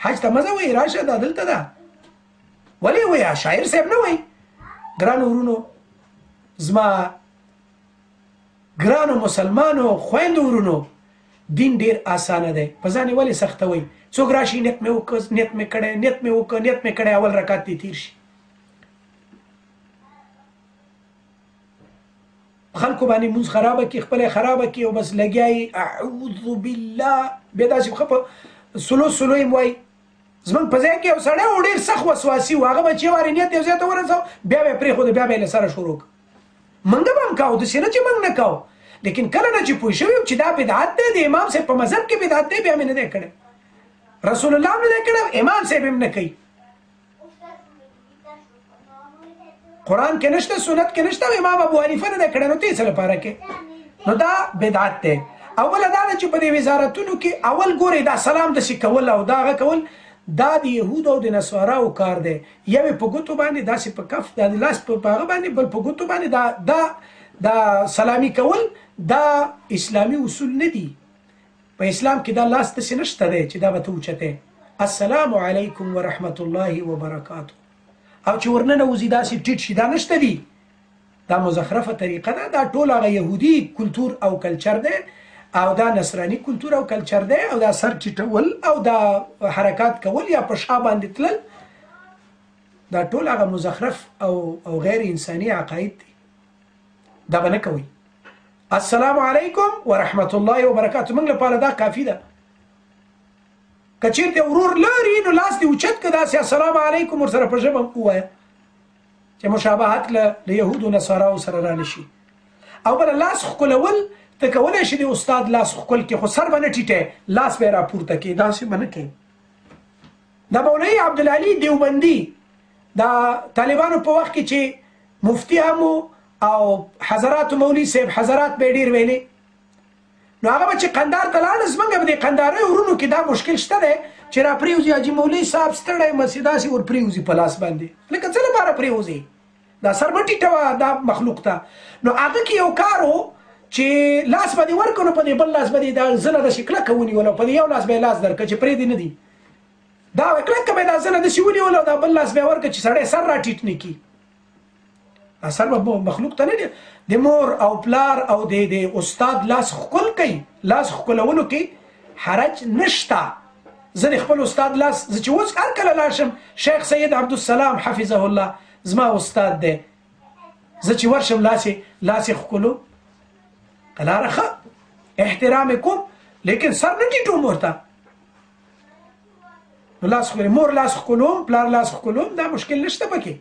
حج ته مه ځه، وایي راشه دا دلته ده. ولې؟ وایي شاعر صاحب نه وایي. ګرانو ورونو، زما ګرانو مسلمانو خویندو ورونو، دین ډیر اسانه دی، په ځان یې ولې سختوئ؟ څوک راشي نیت مې وکړ، نیت مې کړی، نیت مې وکړ، نیت مې کړی، اول رکعت دې تېر شي. خلکو باندې مونځ خرابه کړي، خپله یې خرابه کړي او بس لګیا یې اعوذ بالله، بیا داسې ښه په سلو سلو یې وایي. زموږ په ځای کې یو سړی و ډېر سخت وسواسي و، هغه به چې وارې نیت یو ځای ته ورساو بیا به یې پرېښوده، بیا به یې له سره شروع کړ. موږ به هم کاوه، داسې نه چې موږ نه کاوه، لیکن کله نه چې پوه شوي چې دا بدعت دی، د امام صاحب په مذهب کې بدعت دی، بیا مې نه دی کړی، رسول الله هم نه دی کړی، امام صاحب هم نه کوي. قرآن کې نشته، سنت کې نشته، امام ابو حنیفه نه دی کړی، نو ته یې څه لپاره کې؟ نو دا بدعت دی. اوله دا ده چې په دې وزارتونو کې اول ګورئ دا سلام داسې کول او دا هغه کول، دا د یهودو او د نصاراو کار دی. یو یې په ګوتو باندې داسې په کف، دا د لاس په هغه باندې، بل په ګوتو باندې دا دا دا سلامي کول، دا اسلامي اصول نه دي. په اسلام کې دا لاس داسې نشته دی چې دا به ته اوچتې السلام علیکم ورحمت الله وبرکاته، او چې ورننوځي داسې ټیټ شي، دا نشته دي. دا مزخرفه طریقه ده، دا ټول هغه یهودي کلتور او کلچر دی او دا نصراني کلتور او کلچر دی، او دا سر ټیټول او دا حرکات کول یا په شا باندې تلل، دا ټول هغه مزخرف او غیر انساني عقاید دي، دا به نه کوئ. السلام علیکم ورحمت الله وبرکاته موږ لپاره دا کافي ده. که چېرته ورور لري نو لاس دې اوچت که داسې السلام علیکم ورسره په ژبه ووایه چې مشابهت له یهودو نصاراو سره رانه شي. او بله لاس ښکلول، ته کولی شې د استاد لاس ښکل کړې، خو سر به نه ټیټی، لاس به یې راپورته کړې، داسې به نه کوې. د مولوي عبدالعلي دیوبندي د طالبانو په وخت کې چې مفتي هم او حضرات مولوي صاحب حضرات به یې ډېر ویلې، نو هغه به چې قندار ته لاړ، زمونږ به د قندارۍ ورونو کې دا مشکل شته دی چې را پرېوځي، حاجي مولوي صاحب ستړی یم، هسې داسې ور پرېوځي په لاس باندې، لکه څه لپاره پرېوځي، دا سر مه ټیټوه دا مخلوق ته. نو هغه کې یو کار و چې لاس به دې ورکړو، نو په دې بل لاس به دې دا زنه داسې کلکه ونیوله، په دې یو لاس به یې لاس درکړ چې پرېږدي نه دي، دا کلکه به یې دا زنه داسې ونیوله او دا بل لاس به یې ورکړ چې سړی سر را ټیټ نه کړي. سر به مخلوق ته نه دی. د مور او پلار او د استاد لاس ښکل کوي، لاس ښکلولو کې حرج نشته. زه د خپل استاد لاس، زه چې اوس هر کله لاړ شم، شیخ سید عبدالسلام حفظه الله زما استاد دی، زه چې ورشم لاس یې ښکلو، قلاره ښه احترام یې کوم، لیکن سر نه ټیټوم ورته. نو لاس ښکلوم، مور لاس ښکلوم، پلار لاس ښکلوم، دا مشکل نشته پکې.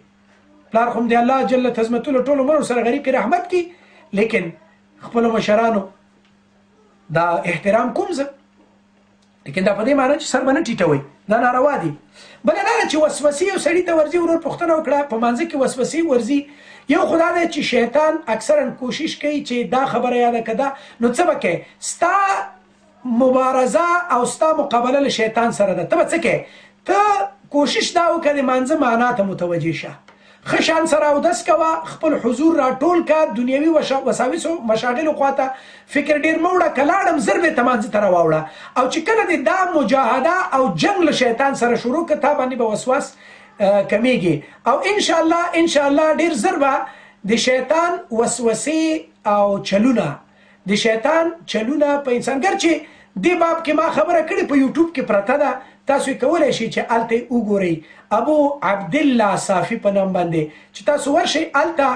پلار خو د الله جل عظمته له ټولو عمر سره غریق رحمت کی، لیکن خپلو مشرانو دا احترام کوم زه، لیکن دا په دې معنی چې سر به نه ټیټوئ، دا ناروا دي. بله دا ده چې وسوسې یو سړي ته ورځي، ورور پوښتنه وکړه په مانځه کې وسوسې ورځي. یو خو دا دی چې شیطان اکثرا کوشش کوي چې دا خبره یاده که دا، نو څه به کوې؟ ستا مبارزه او ستا مقابله له شیطان سره ده. ته به څه کوې؟ ته کوشش دا وکړه د مانځه معنا ته متوجه شه، ښه شان سره اودس کوه، خپل حضور راټول که، دنیوي وساوسو مشاغلو خواته فکر ډېر مه وړه، که لاړم زر بېرته مانځه ته راواوړه. او چې کله دې دا مجاهده او جنګ له شیطان سره شروع که، تا باندې به وسواس کمیږي او انشاءالله انشاءالله ډېر زر به د شیطان وسوسې او چلونه، د شیطان چلونه په انسان، ګرچې دې باب کې ما خبره کړې په یوټیوب کې پرته ده، تاسو یې کولی شئ چې هلته یې وګورئ، ابو عبدالله صافي په نوم باندې چې تاسو ورشئ، هلته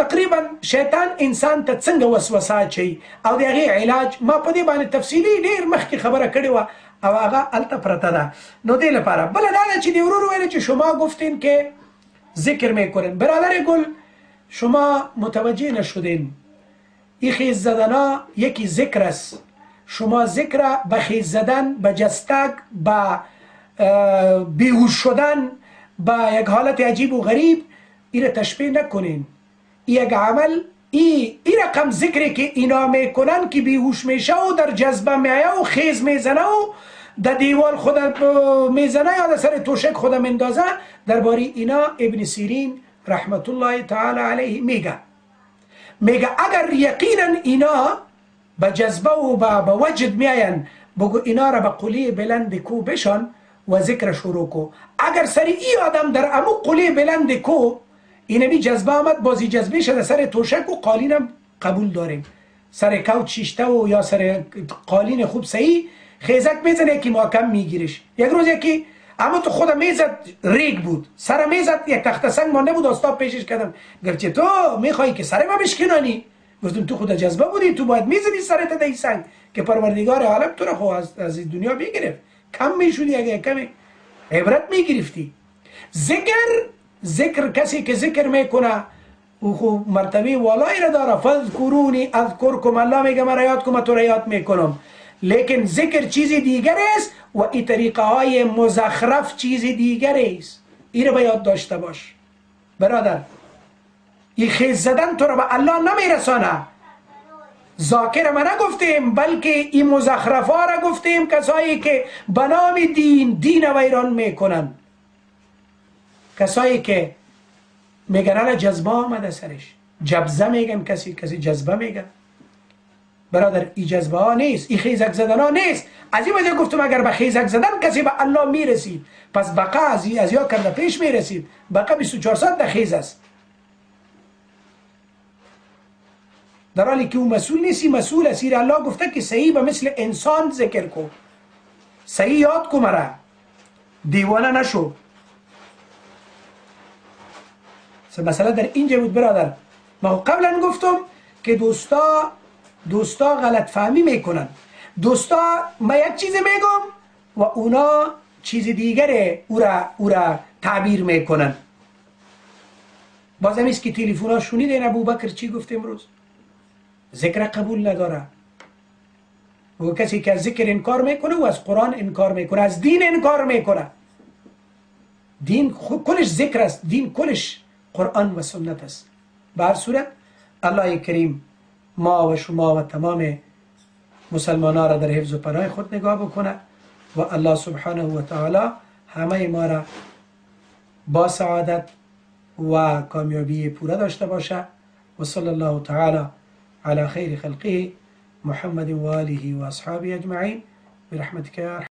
تقریبا شیطان انسان ته څنګه وسوسه اچوي او د هغې علاج ما په دې باندې تفصیلي ډېر مخکې خبره کړې وه او هغه هلته پرته ده. نو دې لپاره بله دا ده چې دې ورور ویل چې شما گفتین که ذکر میکنین. برادر گل، شما متوجه نشدین، ای خیز زدنا یکی ذکر است. شما ذکر به خیز زدن، به جستک، به بیهوش شدن، به یک حالت عجیب و غریب ایره تشبیه نکنین. یک عمل ای رقم ذکری که اینا میکنن که بیهوش میشه و در جذبه میایه و خیز میزنه و در دیوال خود میزنه یا در سر توشک خود مندازه، درباره اینا ابن سیرین رحمت الله تعالی علیه میگه اگر یقینا اینا به جذبه و به وجد میاین، بگو اینا را به قلی بلند کو بشان و ذکر شروع کو. اگر سر ای آدم در امو قلی بلند کو اینمی جذبه آمد، بازی جذبه شده سر توشک و قالینم قبول داریم، سر کوچ شیشته و یا سر قالین خوب صحیح خیزک میزنه یکی محکم میگیرش. یک روز یکی اما تو خودم میزد ریگ بود، سر میزد یک تخت سنگ مانده بود، استاد پیشش کردم گفت تو میخوای که سر ما بشکنانی؟ گفتم تو خود جذبه بودی، تو باید میزدی سرت در سنگ که پروردگار عالم تو رو خو از دنیا میگرفت، کم میشدی اگه کمی عبرت میگرفتی. ذکر کسی که ذکر میکنه او خو مرتبه والایی را داره، فذکرونی اذکرکم، الله میگه مرا یاد کن تو را یاد میکنم. لیکن ذکر چیز دیگر است و این طریقه های مزخرف چیز دیگر است. این را به یاد داشته باش برادر. این خیز زدن تو را به الله نمیرسانه. ذاکر ما نگفتیم، بلکه این مزخرف ها را گفتیم، کسایی که به نام دین دین ویران میکنن، کسایی که میگن الان جذبه آمده سرش، جبزه میگن، کسی جذبه میگن. برادر این جذبه ها نیست، این خیزک زدن ها نیست. از این وجه گفتم اگر به خیزک زدن کسی به الله میرسید، پس بقا از یا کرده پیش میرسید. بقا 24 ساعت در خیز است، در حالی که او مسئول نیستی، مسئول اسیر الله گفته که صحیح به مثل انسان ذکر کو، صحیح یاد کو، مرا دیوانه نشو. مسئله در اینجا بود برادر. ما قبلا گفتم که دوستا غلط فهمی میکنن. دوستا ما یک چیز میگم و اونا چیز دیگره او را تعبیر میکنن. بازم ایست که تلفن ها شنیدین ابوبکر چی گفت امروز؟ ذکر قبول نداره. و کسی که از ذکر انکار میکنه و از قرآن انکار میکنه، از دین انکار میکنه. دین کلش ذکر است، دین کلش قرآن و سنت است. به هر صورت الله کریم ما و شما و تمام مسلمان را در حفظ و پناه خود نگاه بکنه و الله سبحانه و تعالی همه ما را با سعادت و کامیابی پوره داشته باشه. و صلی الله تعالی على خير خلقه محمد وآله وأصحابه أجمعين برحمتك يا أرحم.